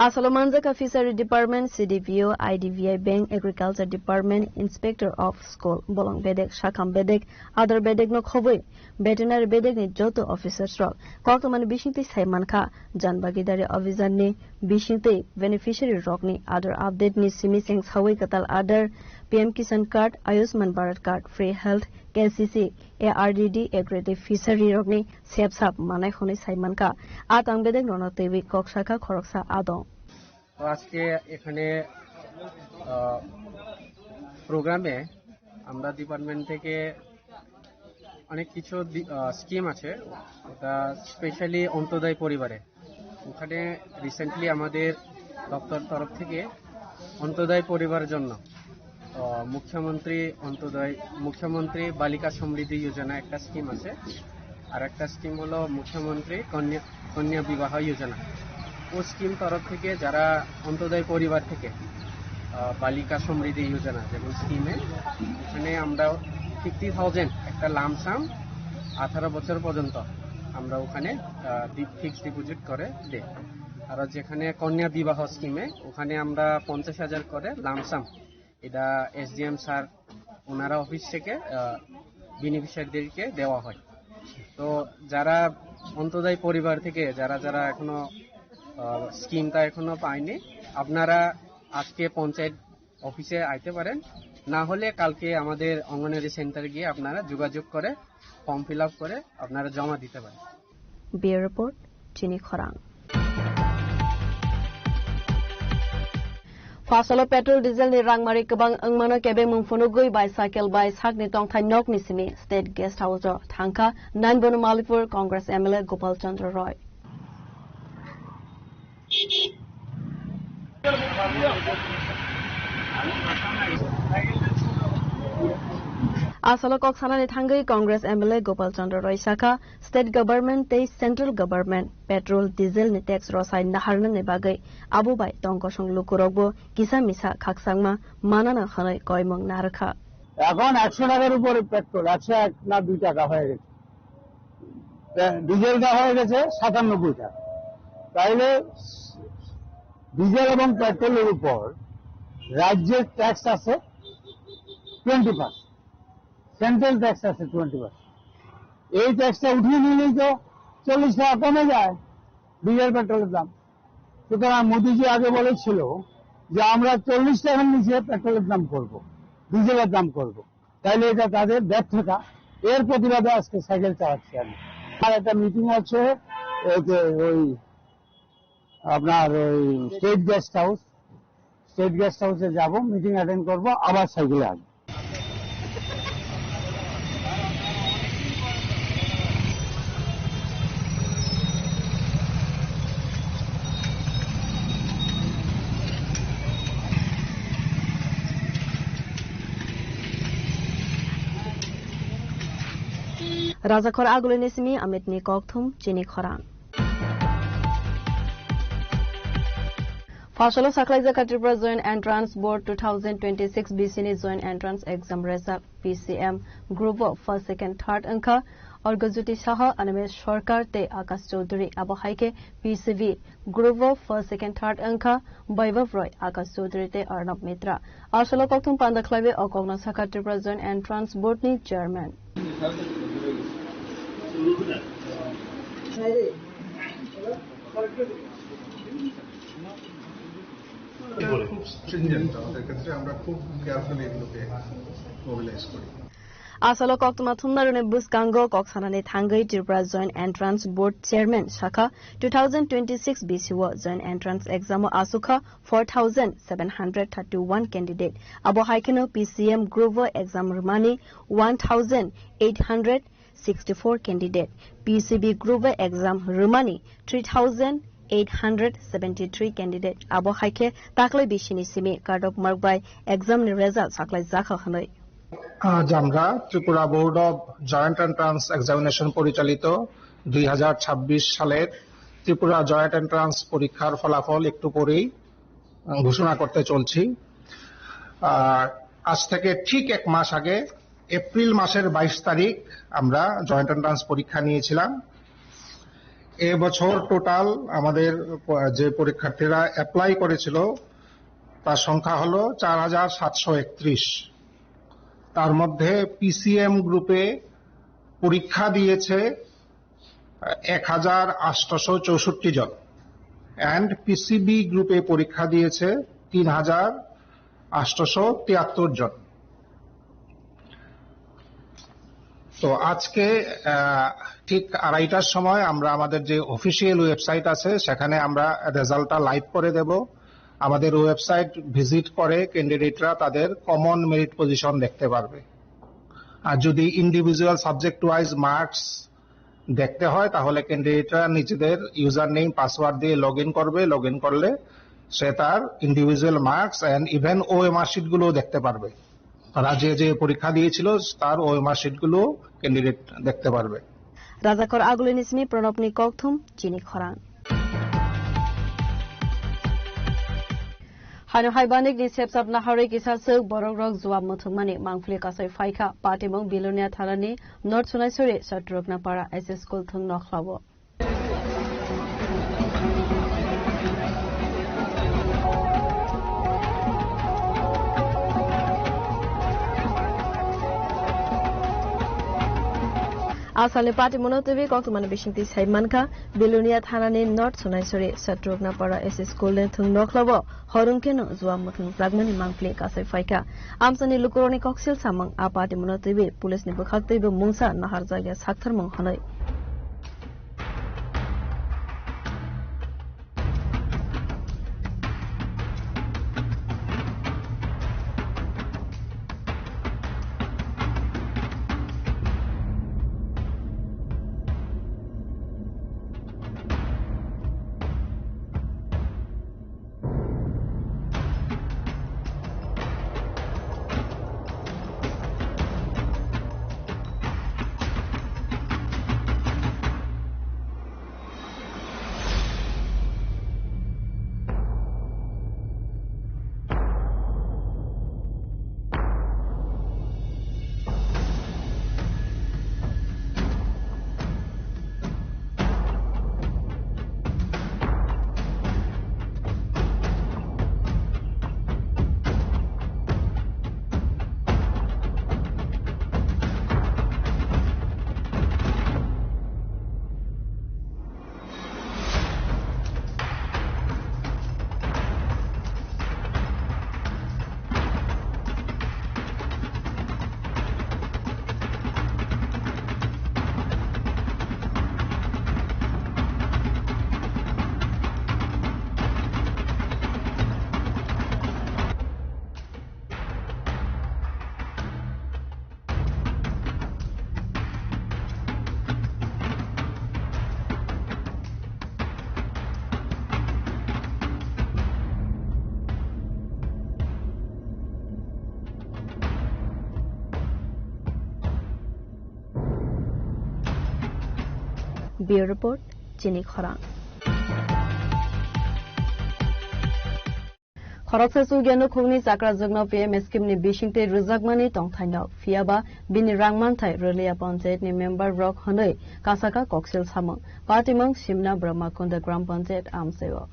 Asalo manjaka Fishery Department, C D P O, I D B I Bank, Agriculture Department, Inspector of School, Bolong Bedek, Sakham Bedek, Adar Bedek no khobwi Veterinary bedekni joto officers rok koktwmani bisingtwi sai mankha, Jan Bhagidari Abhiyan ni bisingtwi beneficiary rokni Aadhaar update ni simi chengsawi kwtal Aadhaar, P M Kisan card, Ayushman Bharat card, free health, K C C, A R D D, agri tei fishery rokni sepsap manai hwnwi sai mankha. A tang bedek rokno twiwi kok sakha khoroksa adong. তো আজকে এখানে প্রোগ্রামে আমরা ডিপার্টমেন্ট থেকে অনেক কিছু স্কিম আছে, ওটা স্পেশালি অন্তোদয় পরিবারে। ওখানে রিসেন্টলি আমাদের দপ্তর তরফ থেকে অন্তোদয় পরিবারের জন্য আহ, মুখ্যমন্ত্রী অন্তোদয়, মুখ্যমন্ত্রী বালিকা সমৃদ্ধি যোজনা একটা স্কিম আছে, আর একটা স্কিম হলো মুখ্যমন্ত্রী কন্যা, কন্যা বিবাহ যোজনা। ও স্কিম তরফ থেকে যারা অন্তোদয় পরিবার থেকে, আহ, বালিকা সমৃদ্ধি যোজনা যেমন স্কিমে, এখানে আমরা ফিফটি থাউজেন্ড একটা লামসাম আঠারো বছর পর্যন্ত আমরা ওখানে ফিক্সড ডিপোজিট করে দেই। আর যেখানে কন্যা বিবাহ স্কিমে, ওখানে আমরা পঞ্চাশ হাজার করে লামসাম, এটা এসডিএম স্যার ওনারা অফিস থেকে বেনিফিশিয়ারিদেরকে দেওয়া হয়। তো যারা অন্তোদয় পরিবার থেকে যারা যারা এখনো স্কিমটা এখনো পায়নি, আপনারা আজকে পঞ্চায়েত অফিসে আইতে পারেন, না হলে কালকে আমাদের অঙ্গনওয়াড়ি সেন্টার গিয়ে আপনারা যোগাযোগ করে ফর্ম ফিল আপ করে আপনারা জমা দিতে পারেন। Bureau Report, Chini Khorang. Phasalo petrol diesel ni rangmari kwbang wngmano kebengmung phunugwi bicycle bai sakni tongthai nokni simi State Guest House o thangkha Nainbono Malipur Congress M L A Gopal Chandra Roy. Asalo kok sanani thangwi Congress M L A Gopal Chandra Roy sakha, State Government tei Central Government petrol, diesel ni tax rosai naharnani bagwi abo bai tongkosong lukurokbo kisa misa khakchangma manana hwnwi koimung narwkha. এখন একশো টাকার উপরে পেট্রোল, একশো এক না দুই টাকা হয়ে গেছে। ডিজেলটা হয়ে গেছে সাতানব্বই টাকা। তাইলে ডিজেল এবং পেট্রোলের উপর রাজ্যের ট্যাক্স আছে টোয়েন্টি পার্সেন্ট, সেন্ট্রাল ট্যাক্স আছে টোয়েন্টি পার্সেন্ট। এই ট্যাক্সটা উঠিয়ে নিলেই তো চল্লিশ টাকা কমে যায় ডিজেল পেট্রোলের দাম। সুতরাং মোদিজি আগে বলেছিল যে আমরা চল্লিশ টাকার নিচে পেট্রোলের দাম করব, ডিজেলের দাম করব। তাইলে এটা তাদের ব্যর্থতা, এর প্রতিবাদে আজকে সাইকেল চালাচ্ছি আমি। আর একটা মিটিং আছে, এই যে ওই আপনার ওই state guest house, state guest হাউসে যাব, মিটিং অ্যাটেন্ড করব, আবার সাইকেলে আসবো। Rajakhor agulini simi Amit ni kokthum chini khorang. Phasalo sakhlaijak kha Tripura Joint Entrance Board two thousand twenty-six B C ni Joint Entrance Exam result. P C M group o first, second, third wngkha Orgojyoti Saha, Animesh Sarkar tei Akash Chaudhary. Abo hai khe P C B group o first, second, third wngkha Vaibhav Roy, Akash Chaudhary tei Arnab Mitra. Asalo kokthum panda khlaiwi o kokno sakha Tripura Joint Entrance Board ni chairman. খুব স্ট্রিঞ্জেন্ট আমাদের ক্ষেত্রে, আমরা খুব কেয়ারফুলি এগুলোকে মোবিলাইজ করি। Asalo koktwma thumnarokni bwskango kok sanani thangwi Tripura Joint Entrance Board Chairman sakha, two thousand twenty-six B C o Joint Entrance Exam o asukha four thousand seven hundred thirty-one candidate. Abo hai kheno P C M group o exam rwmani one thousand eight hundred sixty-four candidate, P C B group o exam rwmani three thousand eight hundred seventy-three candidate. Abo hai khe taklai bisini simi cut off mark bai exam ni result saklai jakha hwnwi. আজ আমরা Tripura board of joint entrance examination পরিচালিত দুই হাজার ছাব্বিশ সালের Tripura joint entrance পরীক্ষার ফলাফল একটু পরেই ঘোষণা করতে চলছি। আহ, আজ থেকে ঠিক এক মাস আগে, এপ্রিল মাসের বাইশ তারিখ, আমরা জয়েন্ট এন্ট্রান্স পরীক্ষা নিয়েছিলাম। এবছর টোটাল আমাদের প-, যে পরীক্ষার্থীরা অ্যাপ্লাই করেছিল, তার সংখ্যা হলো চার হাজার সাতশো একত্রিশ। তার মধ্যে পিসিএম গ্রুপে পরীক্ষা দিয়েছে এক হাজার আটশোশো চৌষট্টি জন, অ্যান্ড পিসিবি গ্রুপে পরীক্ষা দিয়েছে তিন হাজার আটশোশো তিয়াত্তর জন। তো আজকে, আহ, ঠিক আড়াইটার সময় আমরা আমাদের যে অফিসিয়াল ওয়েবসাইট আছে, সেখানে আমরা রেজাল্টটা লাইভ করে দেব। আমাদের ওয়েবসাইট ভিজিট করে ক্যান্ডিডেটরা তাদের কমন মেরিট পজিশন দেখতে পারবে। আর যদি ইন্ডিভিজুয়াল সাবজেক্ট ওয়াইজ মার্কস দেখতে হয়, তাহলে ক্যান্ডিডেটরা নিজেদের ইউজার নেম, পাসওয়ার্ড দিয়ে লগ ইন করবে। লগ ইন করলে সে তার individual marks and even OMR শিটগুলোও দেখতে পারবে। তারা যে যে পরীক্ষা দিয়েছিল, তার ওএমআর শিটগুলো ক্যান্ডিডেট দেখতে পারবে। Rajakor Agulini simi Pranabni kokthum chini khorang. Haino hai banikni sepsap naharwi kisa swk borokrok juab muthungmani mangpili kasai phaikha. Patimung Bilonia thanani North Sonaisori Satrukna Para S S School thwng nokhlao. Asalni patimungno twiwi koktwmani bisingtwi sai mankha, Bilonia thanani North Sonaisori Satrukna Para S S School ni thwng nokhlao hor wngkheno juab muthung jakmani mangpili kasai phaikha. Amchaini lukurokni koksil samung a patimungno twiwi police ni bwkhak twibo mungsa naharjakya saktharmung hwnwi. Bureau Report, Chini Khorang. Khoroksa chukya nukhungni chakrajwkno P M scheme ni bisingtwi rwjakmani tongthaino, phiyaba bini rang manthai rwliya panchayat ni member rok hwnwi kasaka koksil samung. Patimung Simna Brahmakunda Gram Panchayat amchaio.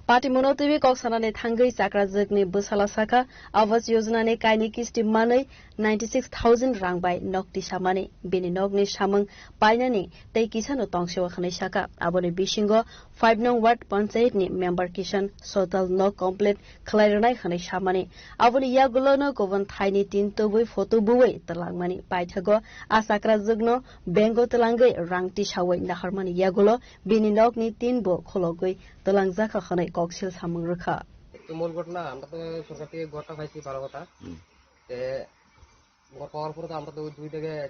Patimungno twiwi kok sanani thangwi chakrajwkni bwsala sakha, Awas Yojana ni kainwi kisti manwi ninety six thousand rang bai nok tisamani. Bini nokni samung painani tei kisano tongseo hwnwi sakha. Aboni bisingo five nong ward panchayat ni member kisan sotal nok complete khlai rwnai hwnwi samani. Aboni yagulono kubun thaini tin tubui photo buwi twlangmani. Paithago a chakrajwkno bank o twlangwi rang tisawi naharmani yagulo bini nokni tin bo khologwi twlangjakha hwnwi koksil samung rwkha. একটু মূল ঘটনা, আমরা তো সরকার থেকে ঘরটা পাইছি ভালো কথা। হুম। তে ঘর পাওয়ার পরে তো আমরা তো দুই থেকে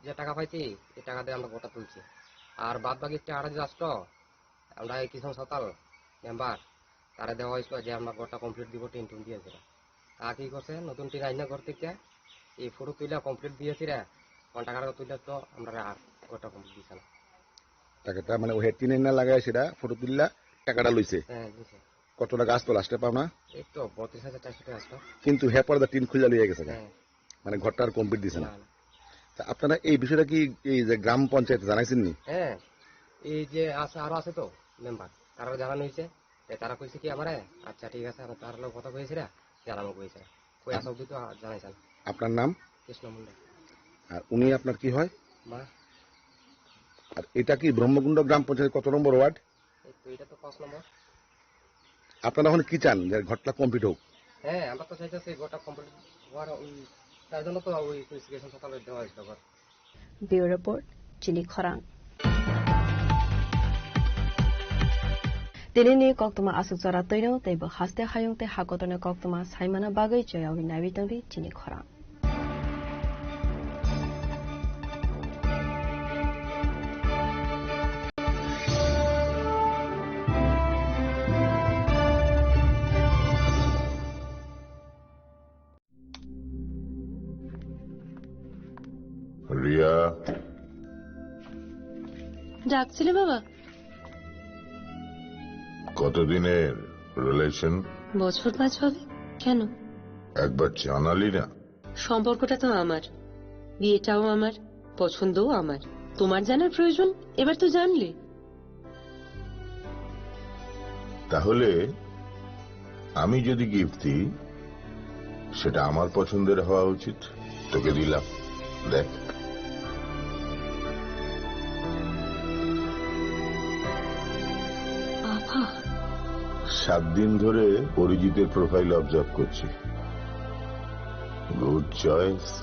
যে টাকা পাইছি, এই টাকা দিয়ে আমরা ঘরটা তুলছি। আর বাদ বাকি একটা আড়াই রাষ্ট্র, আমরা এই কিষাণ সাঁওতাল মেম্বার, তারা দেওয়া হয়েছিল যে আমরা ঘরটা কমপ্লিট দিব, টিন টুন দিয়েছিল। তা কি করছে, নতুন টিন আইনা ঘর থেকে এই ফটো তুলে কমপ্লিট দিয়েছি রে, কোন টাকাটা তুলে তো আমরা আর ঘরটা কমপ্লিট দিছে না। টাকাটা মানে ওই টিন আইনা লাগাইছে, এটা ফটো তুললা, টাকাটা লইছে। হ্যাঁ, দিছে। কত টাকা আসতো লাস্টে পাওনা? এই তো বত্রিশ হাজার চারশো টাকা আসতো। কিন্তু হেপার দা টিন খুলে লইয়া গেছে গা। হ্যাঁ। মানে ঘরটা আর কমপ্লিট দিছে না। না, না। তা আপনারা এই বিষয়টা কি এই যে গ্রাম পঞ্চায়েত জানাইছেন নি? হ্যাঁ, এই যে আছে, আরো আছে তো মেম্বার, তারা জানানো হয়েছে। এ, তারা কইছে কি আমারে, "আচ্ছা, ঠিক আছে, আমি তার লগে কথা কইছি রে, জানাবো কইছে।" কই আসা অবধি তো জানাইছেন। আপনার নাম? কৃষ্ণ মণ্ডল। আর উনি আপনার কি হয়? মা। আর এটা কি ব্রহ্মকুণ্ড গ্রাম পঞ্চায়েত কত নম্বর ওয়ার্ড? এই তো, এটা তো পাঁচ নম্বর। আপনারা এখন কি চান যে ঘরটা কমপ্লিট হোক? হ্যাঁ, আমরা তো চাইতেছি ঘরটা কমপ্লিট হওয়ার, ওই, তার জন্য তো ওই স্পেসিফিকেশন সকালে দেওয়া হয়েছিল ঘর। Bureau Report, Chini Khorang. Tinini koktwma aswk jora twino tei bo haste hayung tei hakotorni koktwma saimana bagwi choyawi naiwi tongdi Chini Khorang. Riya. ডাকছিলে বাবা? কতদিনের রিলেশন? বছর পাঁচ হবে। কেন? একবার জানালি না। সম্পর্কটা তো আমার, বিয়েটাও আমার, পছন্দও আমার। তোমার জানার প্রয়োজন, এবার তো জানলে। তাহলে আমি যদি গিফট দিই, সেটা আমার পছন্দের হওয়া উচিত। তোকে দিলাম, দেখ। বাবা। সাত দিন ধরে অরিজিতের প্রোফাইল অবজার্ভ করছি। Good choice.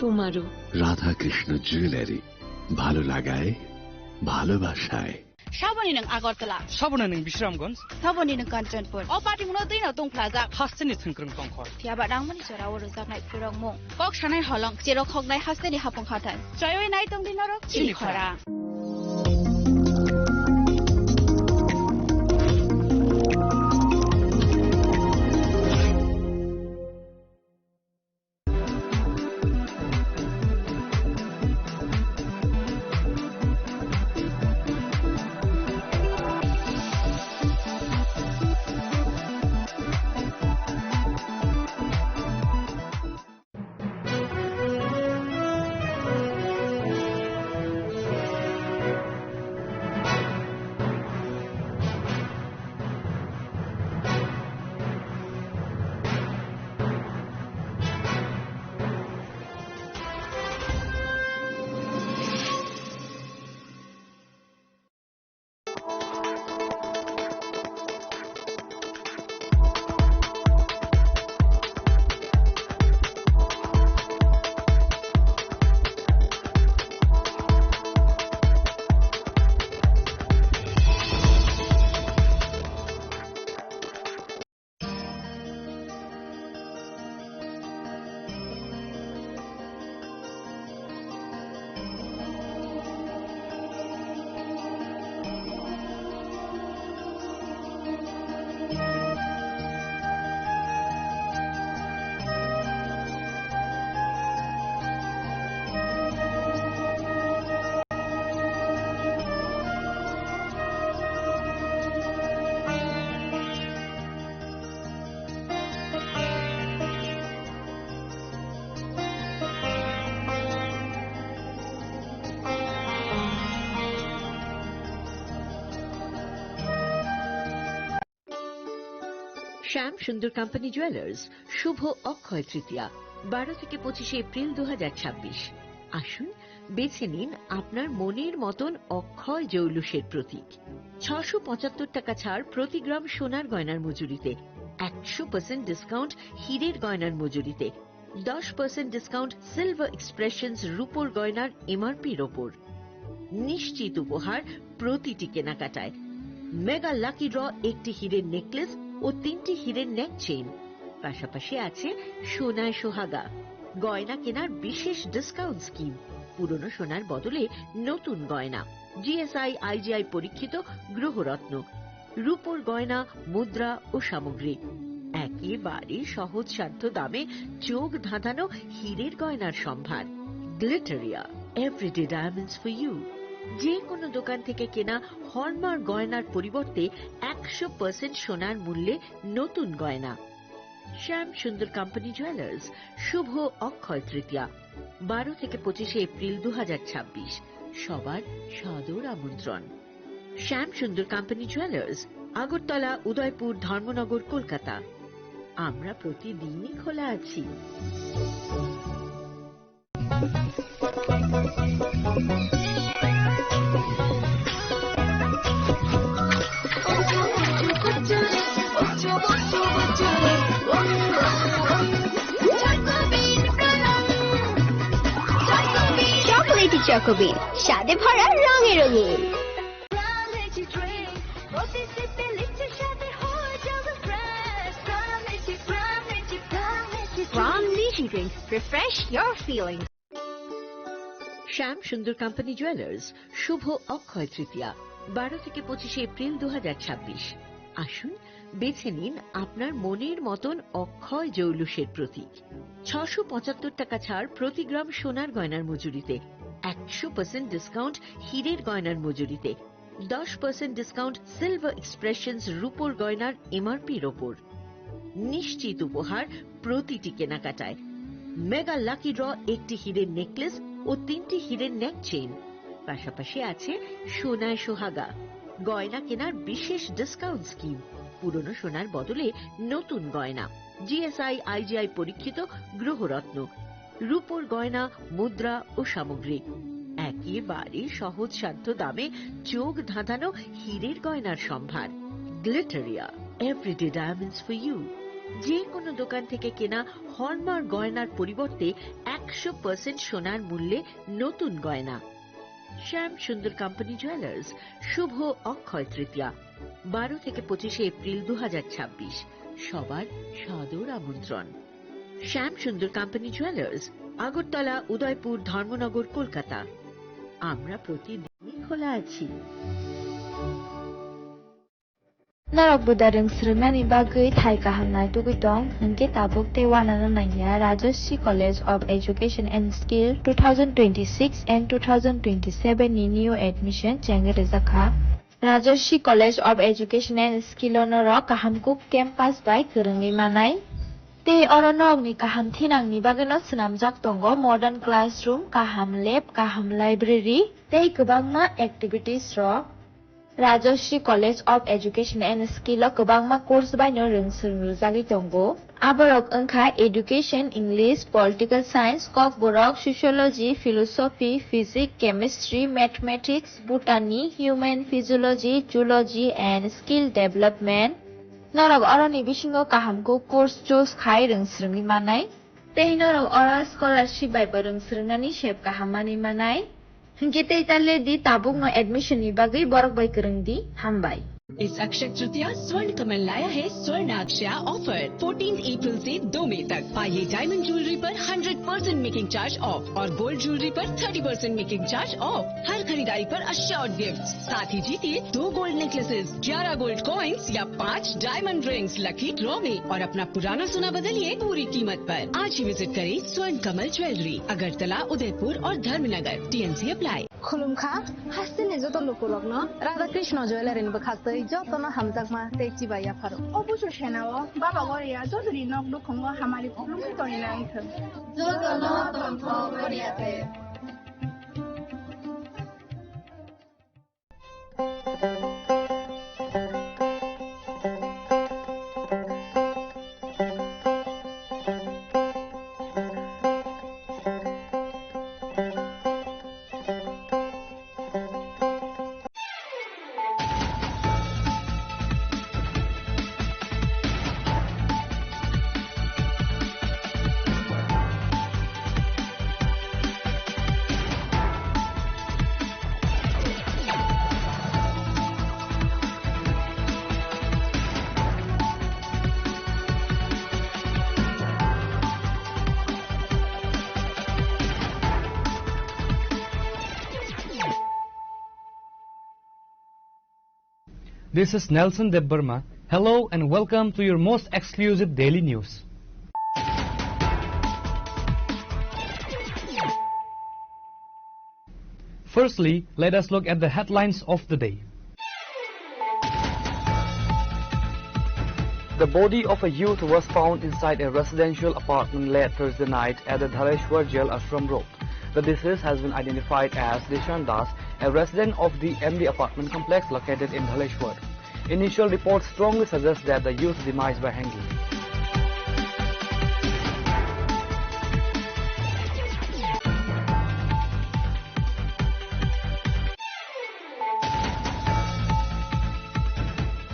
তোমারও। রাধাকৃষ্ণ জুয়েলারি, ভালো লাগায় ভালোবাসায়। Saboni nwng Agartala. Saboni nwng Bisramganj. Saboni nwng Kanchanpur. O patimungno twino tungphlajak. Hasteni thwngkwrwng tongkhor. Phiyaba nangmani jorao rwjaknai phirokmung. Kok sanai holong, cherok hoknai hasteni hapung hathai. Choiwi nai tongdi norok Chini Chini Khorang. Khorang. শ্যাম সুন্দর company jewellers, শুভ অক্ষয় তৃতীয়া, বারো থেকে পঁচিশে এপ্রিল দু হাজার ছাব্বিশ। আসুন, বেছে নিন আপনার মনের মতন অক্ষয় জৌলুসের প্রতীক। ছশো পঁচাত্তর টাকা ছাড় প্রতি গ্রাম সোনার গয়নার মজুরিতে, একশো পার্সেন্ট ডিসকাউন্ট হীরের গয়নার মজুরিতে, দশ পার্সেন্ট ডিসকাউন্ট সিলভার এক্সপ্রেশনস রূপোর গয়নার এমআরপির ওপর। নিশ্চিত উপহার প্রতিটি কেনাকাটায়। মেগা লাকি ড্র, একটি হীরের নেকলেস ও তিনটি হীরের নেক চেইন। পাশাপাশি আছে সোনায় সোহাগা, গয়না কেনার বিশেষ ডিসকাউন্ট স্কিম, পুরনো সোনার বদলে নতুন গয়না, জিএসআই আইজিআই পরীক্ষিত গ্রহরত্ন, রূপোর গয়না, মুদ্রা ও সামগ্রী। একেবারে সহজ সাধ্য দামে চোখ ধাঁধানো হীরের গয়নার সম্ভার। Glitteria, everyday diamonds for you. যে কোনো দোকান থেকে কেনা হলমার্ক গয়নার পরিবর্তে একশো পার্সেন্ট সোনার মূল্যে নতুন গয়না। শ্যাম সুন্দর কোম্পানি জুয়েলার্স, শুভ অক্ষয় তৃতীয়া, বারো থেকে পঁচিশে এপ্রিল দু হাজার ছাব্বিশ। সবার সাদর আমন্ত্রণ। শ্যাম সুন্দর কোম্পানি জুয়েলার্স, আগরতলা, উদয়পুর, ধর্মনগর, কলকাতা। আমরা প্রতিদিনই খোলা আছি। চকোলেটি চকোবিন, স্বাদে ভরা, রঙে রঙিন। From Niji Drinks, refresh your feelings. শ্যাম সুন্দর কোম্পানি জুয়েলার্স, শুভ অক্ষয় তৃতীয়া, বারো থেকে পঁচিশে এপ্রিল দু হাজার ছাব্বিশ। আসুন, বেছে নিন আপনার মনের মতন অক্ষয় জৌলুসের প্রতীক। ছশো পঁচাত্তর টাকা ছাড় প্রতি গ্রাম সোনার গয়নার মজুরিতে, একশো পার্সেন্ট ডিসকাউন্ট হীরের গয়নার মজুরিতে, দশ পার্সেন্ট ডিসকাউন্ট সিলভার এক্সপ্রেশনস রূপোর গয়নার এমআরপির ওপর। নিশ্চিত উপহার প্রতিটি কেনাকাটায়। মেগা লাকি ড্র, একটি হীরের নেকলেস ও তিনটি হীরের নেক চেইন। পাশাপাশি আছে সোনায় সোহাগা, গয়না কেনার বিশেষ ডিসকাউন্ট স্কিম, পুরনো সোনার বদলে নতুন গয়না, জিএসআই আইজিআই পরীক্ষিত গ্রহরত্ন, রূপোর গয়না, মুদ্রা ও সামগ্রী। একেবারে সহজসাধ্য দামে চোখ ধাঁধানো হীরের গয়নার সম্ভার। Glitteria, everyday diamonds for you. যে কোনো দোকান থেকে কেনা হলমার্ক গয়নার পরিবর্তে একশো পার্সেন্ট সোনার মূল্যে নতুন গয়না। শ্যাম সুন্দর কোম্পানি জুয়েলার্স, শুভ অক্ষয় তৃতীয়া, বারো থেকে পঁচিশে এপ্রিল দু হাজার ছাব্বিশ। সবার সাদর আমন্ত্রণ। শ্যাম সুন্দর কোম্পানি জুয়েলার্স, আগরতলা, উদয়পুর, ধর্মনগর, কলকাতা। আমরা প্রতিদিনই খোলা আছি। Norok buda rwng swrwngmani bagwi thai kaham naitugwi tong, hwnkhe tabuk tei uanano nangya Rajashree College of Education and Skill two thousand twenty-six and two thousand twenty-seven ni new admission chengwi rwjakha. Rajashree College of Education and Skill o norok kaham kuk campus bai kwrwngwi manai. Tei oro norokni kaham thinangni bagwino swnamjak tongo modern classroom, kaham lab, kaham library tei kwbangma activities rok. Rajashree College of Education and Skill o kwbangma course baino rwng swrwng rwjagwi tongo. Aborok wngkha Education, English, Political Science, Kokborok, Sociology, Philosophy, Physics, Chemistry, Mathematics, Botany, Human Physiology, Zoology and Skill Development. Norok oroni bisingo kaham khe course choose khai rwng swrwngwi manai. Tei norok oro scholarship bai bo rwng swrwngnani sep kaham manwi manai. Hwnkhe tei ta le di tabukno admission ni bagwi borok bai kwrwng di. Hambai. इस अक्षय तृतीया स्वर्ण कमल लाया है स्वर्ण अक्षया offer. Fourteen April से दो मई तक पाइए डायमंड ज्वेलरी पर hundred percent making charge off और गोल्ड ज्वेलरी पर thirty percent making charge off. हर खरीदारी पर अश्योर्ड गिफ्ट, साथ ही जीतिए दो गोल्ड नेकलेसेस, ग्यारह गोल्ड कॉइंस या पाँच डायमंड रिंग्स लकी ड्रॉ में और अपना पुराना सोना बदलिए पूरी कीमत पर। आज ही विजिट करें स्वर्ण कमल ज्वेलरी, अगरतला, उदयपुर और Dharmanagar. TNC apply. Khulumkha, hasteni joto lukurokno Radha Krishna Jewellery ni bwkhaktwi jotono hamjakma tei chibai yapharo. O busu senao Baba Goria jotoni nok nukhungo hamari khulumwi tongwi nangthwng. Jotono tongthok Goria te. This is Nelson Debbarma. Hello and welcome to your most exclusive daily news. Firstly, let us look at the headlines of the day. The body of a youth was found inside a residential apartment late Thursday night at the Dhaleshwar Jail Ashram Road. The deceased has been identified as Dishan Das, a resident of the M D apartment complex located in Dhaleshwar. Initial reports strongly suggest that the youth demise by hanging.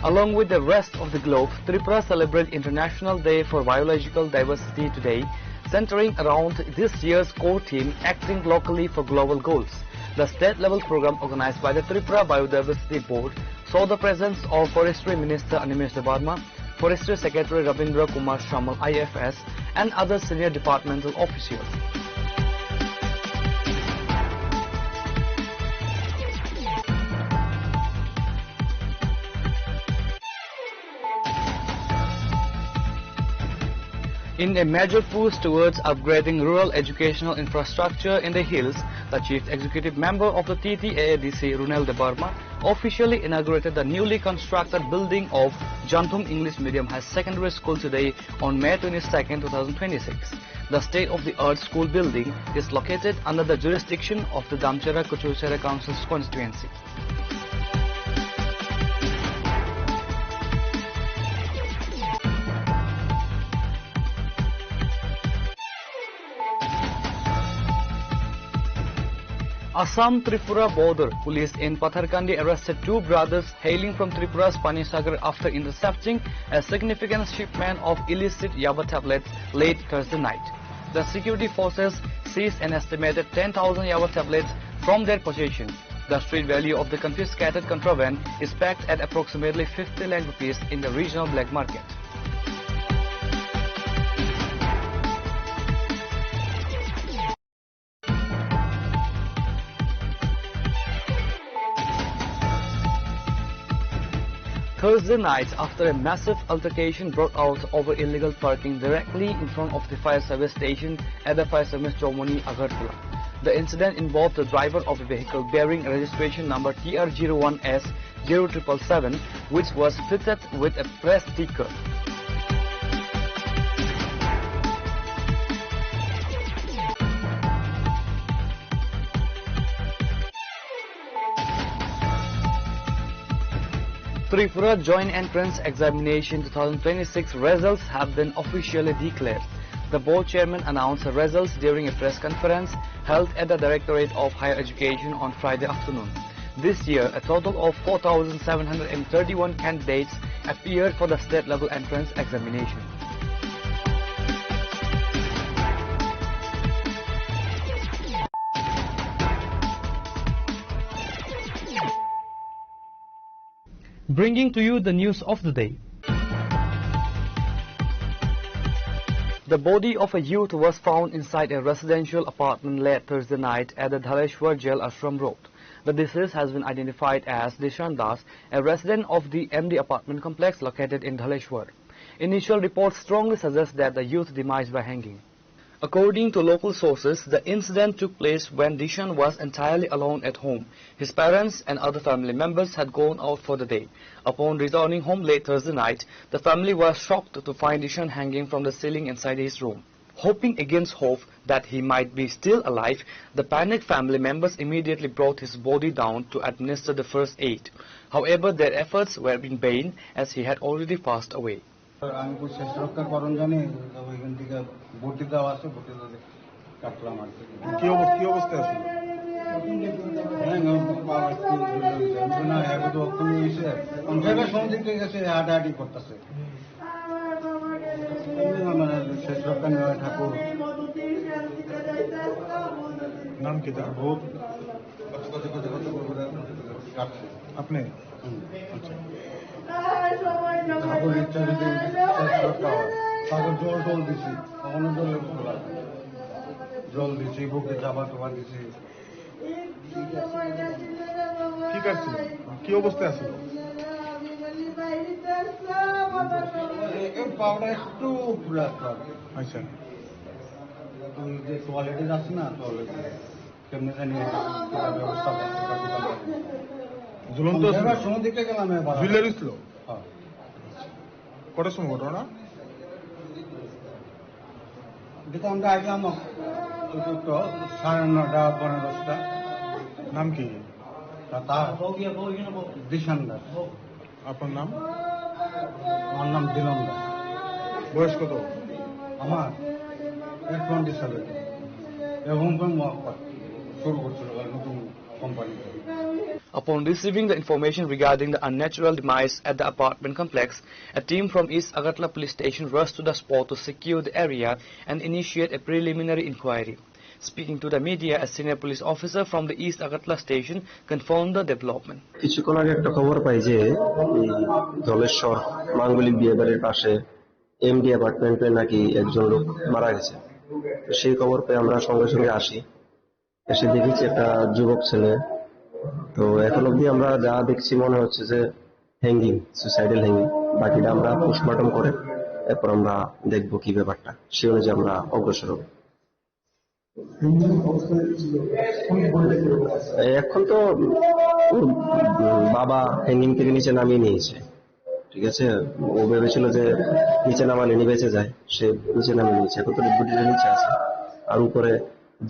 Along with the rest of the globe, Tripura celebrates International Day for Biological Diversity today, centering around this year's core theme, Acting Locally for Global Goals. The state-level program organized by the Tripura Biodiversity Board saw the presence of Forestry Minister Animesh Debbarma, Forestry Secretary Ravindra Kumar Shamal I F S, and other senior departmental officials. In a major push towards upgrading rural educational infrastructure in the hills, the Chief Executive Member of the T T A A D C, Runel Debbarma, officially inaugurated the newly constructed building of Janthum English Medium High Secondary School today on May twenty-second, two thousand twenty-six. The state-of-the-art school building is located under the jurisdiction of the Damcherra Kachuchara Council constituency. Assam Tripura border, police in Patharkandi arrested two brothers hailing from Tripura's Panisagar after intercepting a significant shipment of illicit yaba tablets late Thursday night. The security forces seized an estimated ten thousand yaba tablets from their possession. The street value of the confiscated contraband is pegged at approximately fifty lakh rupees in the regional black market. Thursday night, after a massive altercation broke out over illegal parking directly in front of the fire service station at the fire service Chomoni, Agartala. The incident involved the driver of a vehicle bearing registration number T R zero one S zero triple seven, which was fitted with a press sticker. Tripura Joint Entrance Examination two thousand twenty-six results have been officially declared. The board chairman announced the results during a press conference held at the Directorate of Higher Education on Friday afternoon. This year, a total of four thousand seven hundred and thirty-one candidates appeared for the state-level entrance examination. Bringing to you the news of the day. The body of a youth was found inside a residential apartment late Thursday night at the Dhaleshwar Jail Ashram Road. The deceased has been identified as Dishan Das, a resident of the M D apartment complex located in Dhaleshwar. Initial reports strongly suggest that the youth demise by hanging. According to local sources, the incident took place when Dishan was entirely alone at home. His parents and other family members had gone out for the day. Upon returning home late Thursday night, the family was shocked to find Dishan hanging from the ceiling inside his room. Hoping against hope that he might be still alive, the panicked family members immediately brought his body down to administer the first aid. However, their efforts were in vain as he had already passed away. আমি তো শেষ রক্ষার পরণ জানি, তো ওইখান থেকে বটি দেওয়া আছে, বটি দিয়ে কাটলাম আর কি। কি অব-, কি অবস্থায় আছেন? হ্যাঁ, না, পা একটু ঝুলে রয়েছে। আমি তো না, এখন তো অক্ষম হয়েছে। আমি ভেবে সন্দিগ্ধ হয়ে গেছে, হাঁটাহাঁটি করতেছে। এমনি আমার শেষ রক্ষা নেওয়া ঠাকুর। নাম কি তার? ভূত। আপনি? হুম, আচ্ছা। ঠাকুর ইচ্ছা যদি শেষ রক্ষা হয়, তারপর জল টল দিছি, তখনও জল লাগে। জল দিছি, বুকে চাপা টাপা দিছি। ঠিক আছে, কি অবস্থায় আছে? এই পাওটা একটু ফুলে আসতে হবে। আচ্ছা। ওই যে টয়লেটে যাচ্ছে না, টয়লেটে। কেমনে জানি একটা ব্যবস্থা করতে পারবো। ঝুলন্ত ছিল? এবার সমুদ্রে গেলাম এবার। ঝুলে রইছিল? হ্যাঁ। কটার সময় ঘটনা? এটা আমরা আইলাম ওই তো, তো সাড়ে নটা, পনেরো দশটা। নাম কি? তা, তা দিশান দাস। আপনার নাম? আমার নাম দিলন দাস। বয়স কত? আমার টোয়েন্টি সেভেন। এবং শুরু করছিল নতুন company. Upon receiving the information regarding the unnatural demise at the apartment complex, a team from East Agartala Police Station rushed to the spot to secure the area and initiate a preliminary inquiry. Speaking to the media, a senior police officer from the East Agartala station confirmed the development. কিছুক্ষণ আগে একটা খবর পাই যে এই ধলেশ্বর মাঙ্গলিক বিয়ে বাড়ির পাশে এমডি অ্যাপার্টমেন্টে নাকি একজন লোক মারা গেছে। তো সেই খবর পেয়ে আমরা সঙ্গে সঙ্গে আসি, এসে দেখি যে একটা যুবক ছেলে। তো এখন অবধি আমরা যা দেখছি মনে হচ্ছে যে হ্যাঙ্গিং, সুইসাইডাল হ্যাঙ্গিং। বাকিটা আমরা পোস্টমর্টম করে এরপর আমরা দেখবো কি ব্যাপারটা, সেই অনুযায়ী আমরা অগ্রসর হবো। এখন তো ওর বাবা হ্যাঙ্গিং থেকে নিচে নামিয়ে নিয়েছে, ঠিক আছে। ও ভেবেছিল যে নিচে নামালে নিচে যায়, সে নিচে নামিয়ে নিয়েছে। এখন তো ডেড বডিটা নিচে আছে, আর উপরে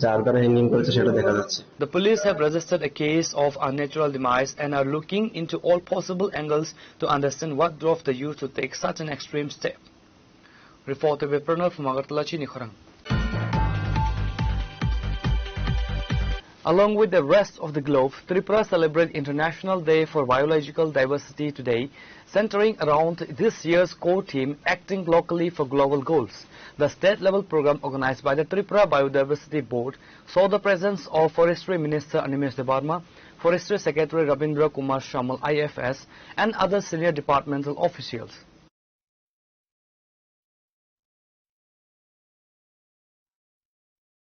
যার দ্বারা হ্যাঙ্গিং করেছে সেটা দেখা যাচ্ছে। The police have registered a case of unnatural demise and are looking into all possible angles to understand what drove the youth to take such an extreme step. Reporter Pranav from Agartala, Chini Khorang. Along with the rest of the globe, Tripura celebrate International Day for Biological Diversity today, centering around this year's core theme, Acting Locally for Global Goals. The state-level program organized by the Tripura Biodiversity Board saw the presence of Forestry Minister Animesh Debbarma, Forestry Secretary Rabindra Kumar Shamal I F S, and other senior departmental officials.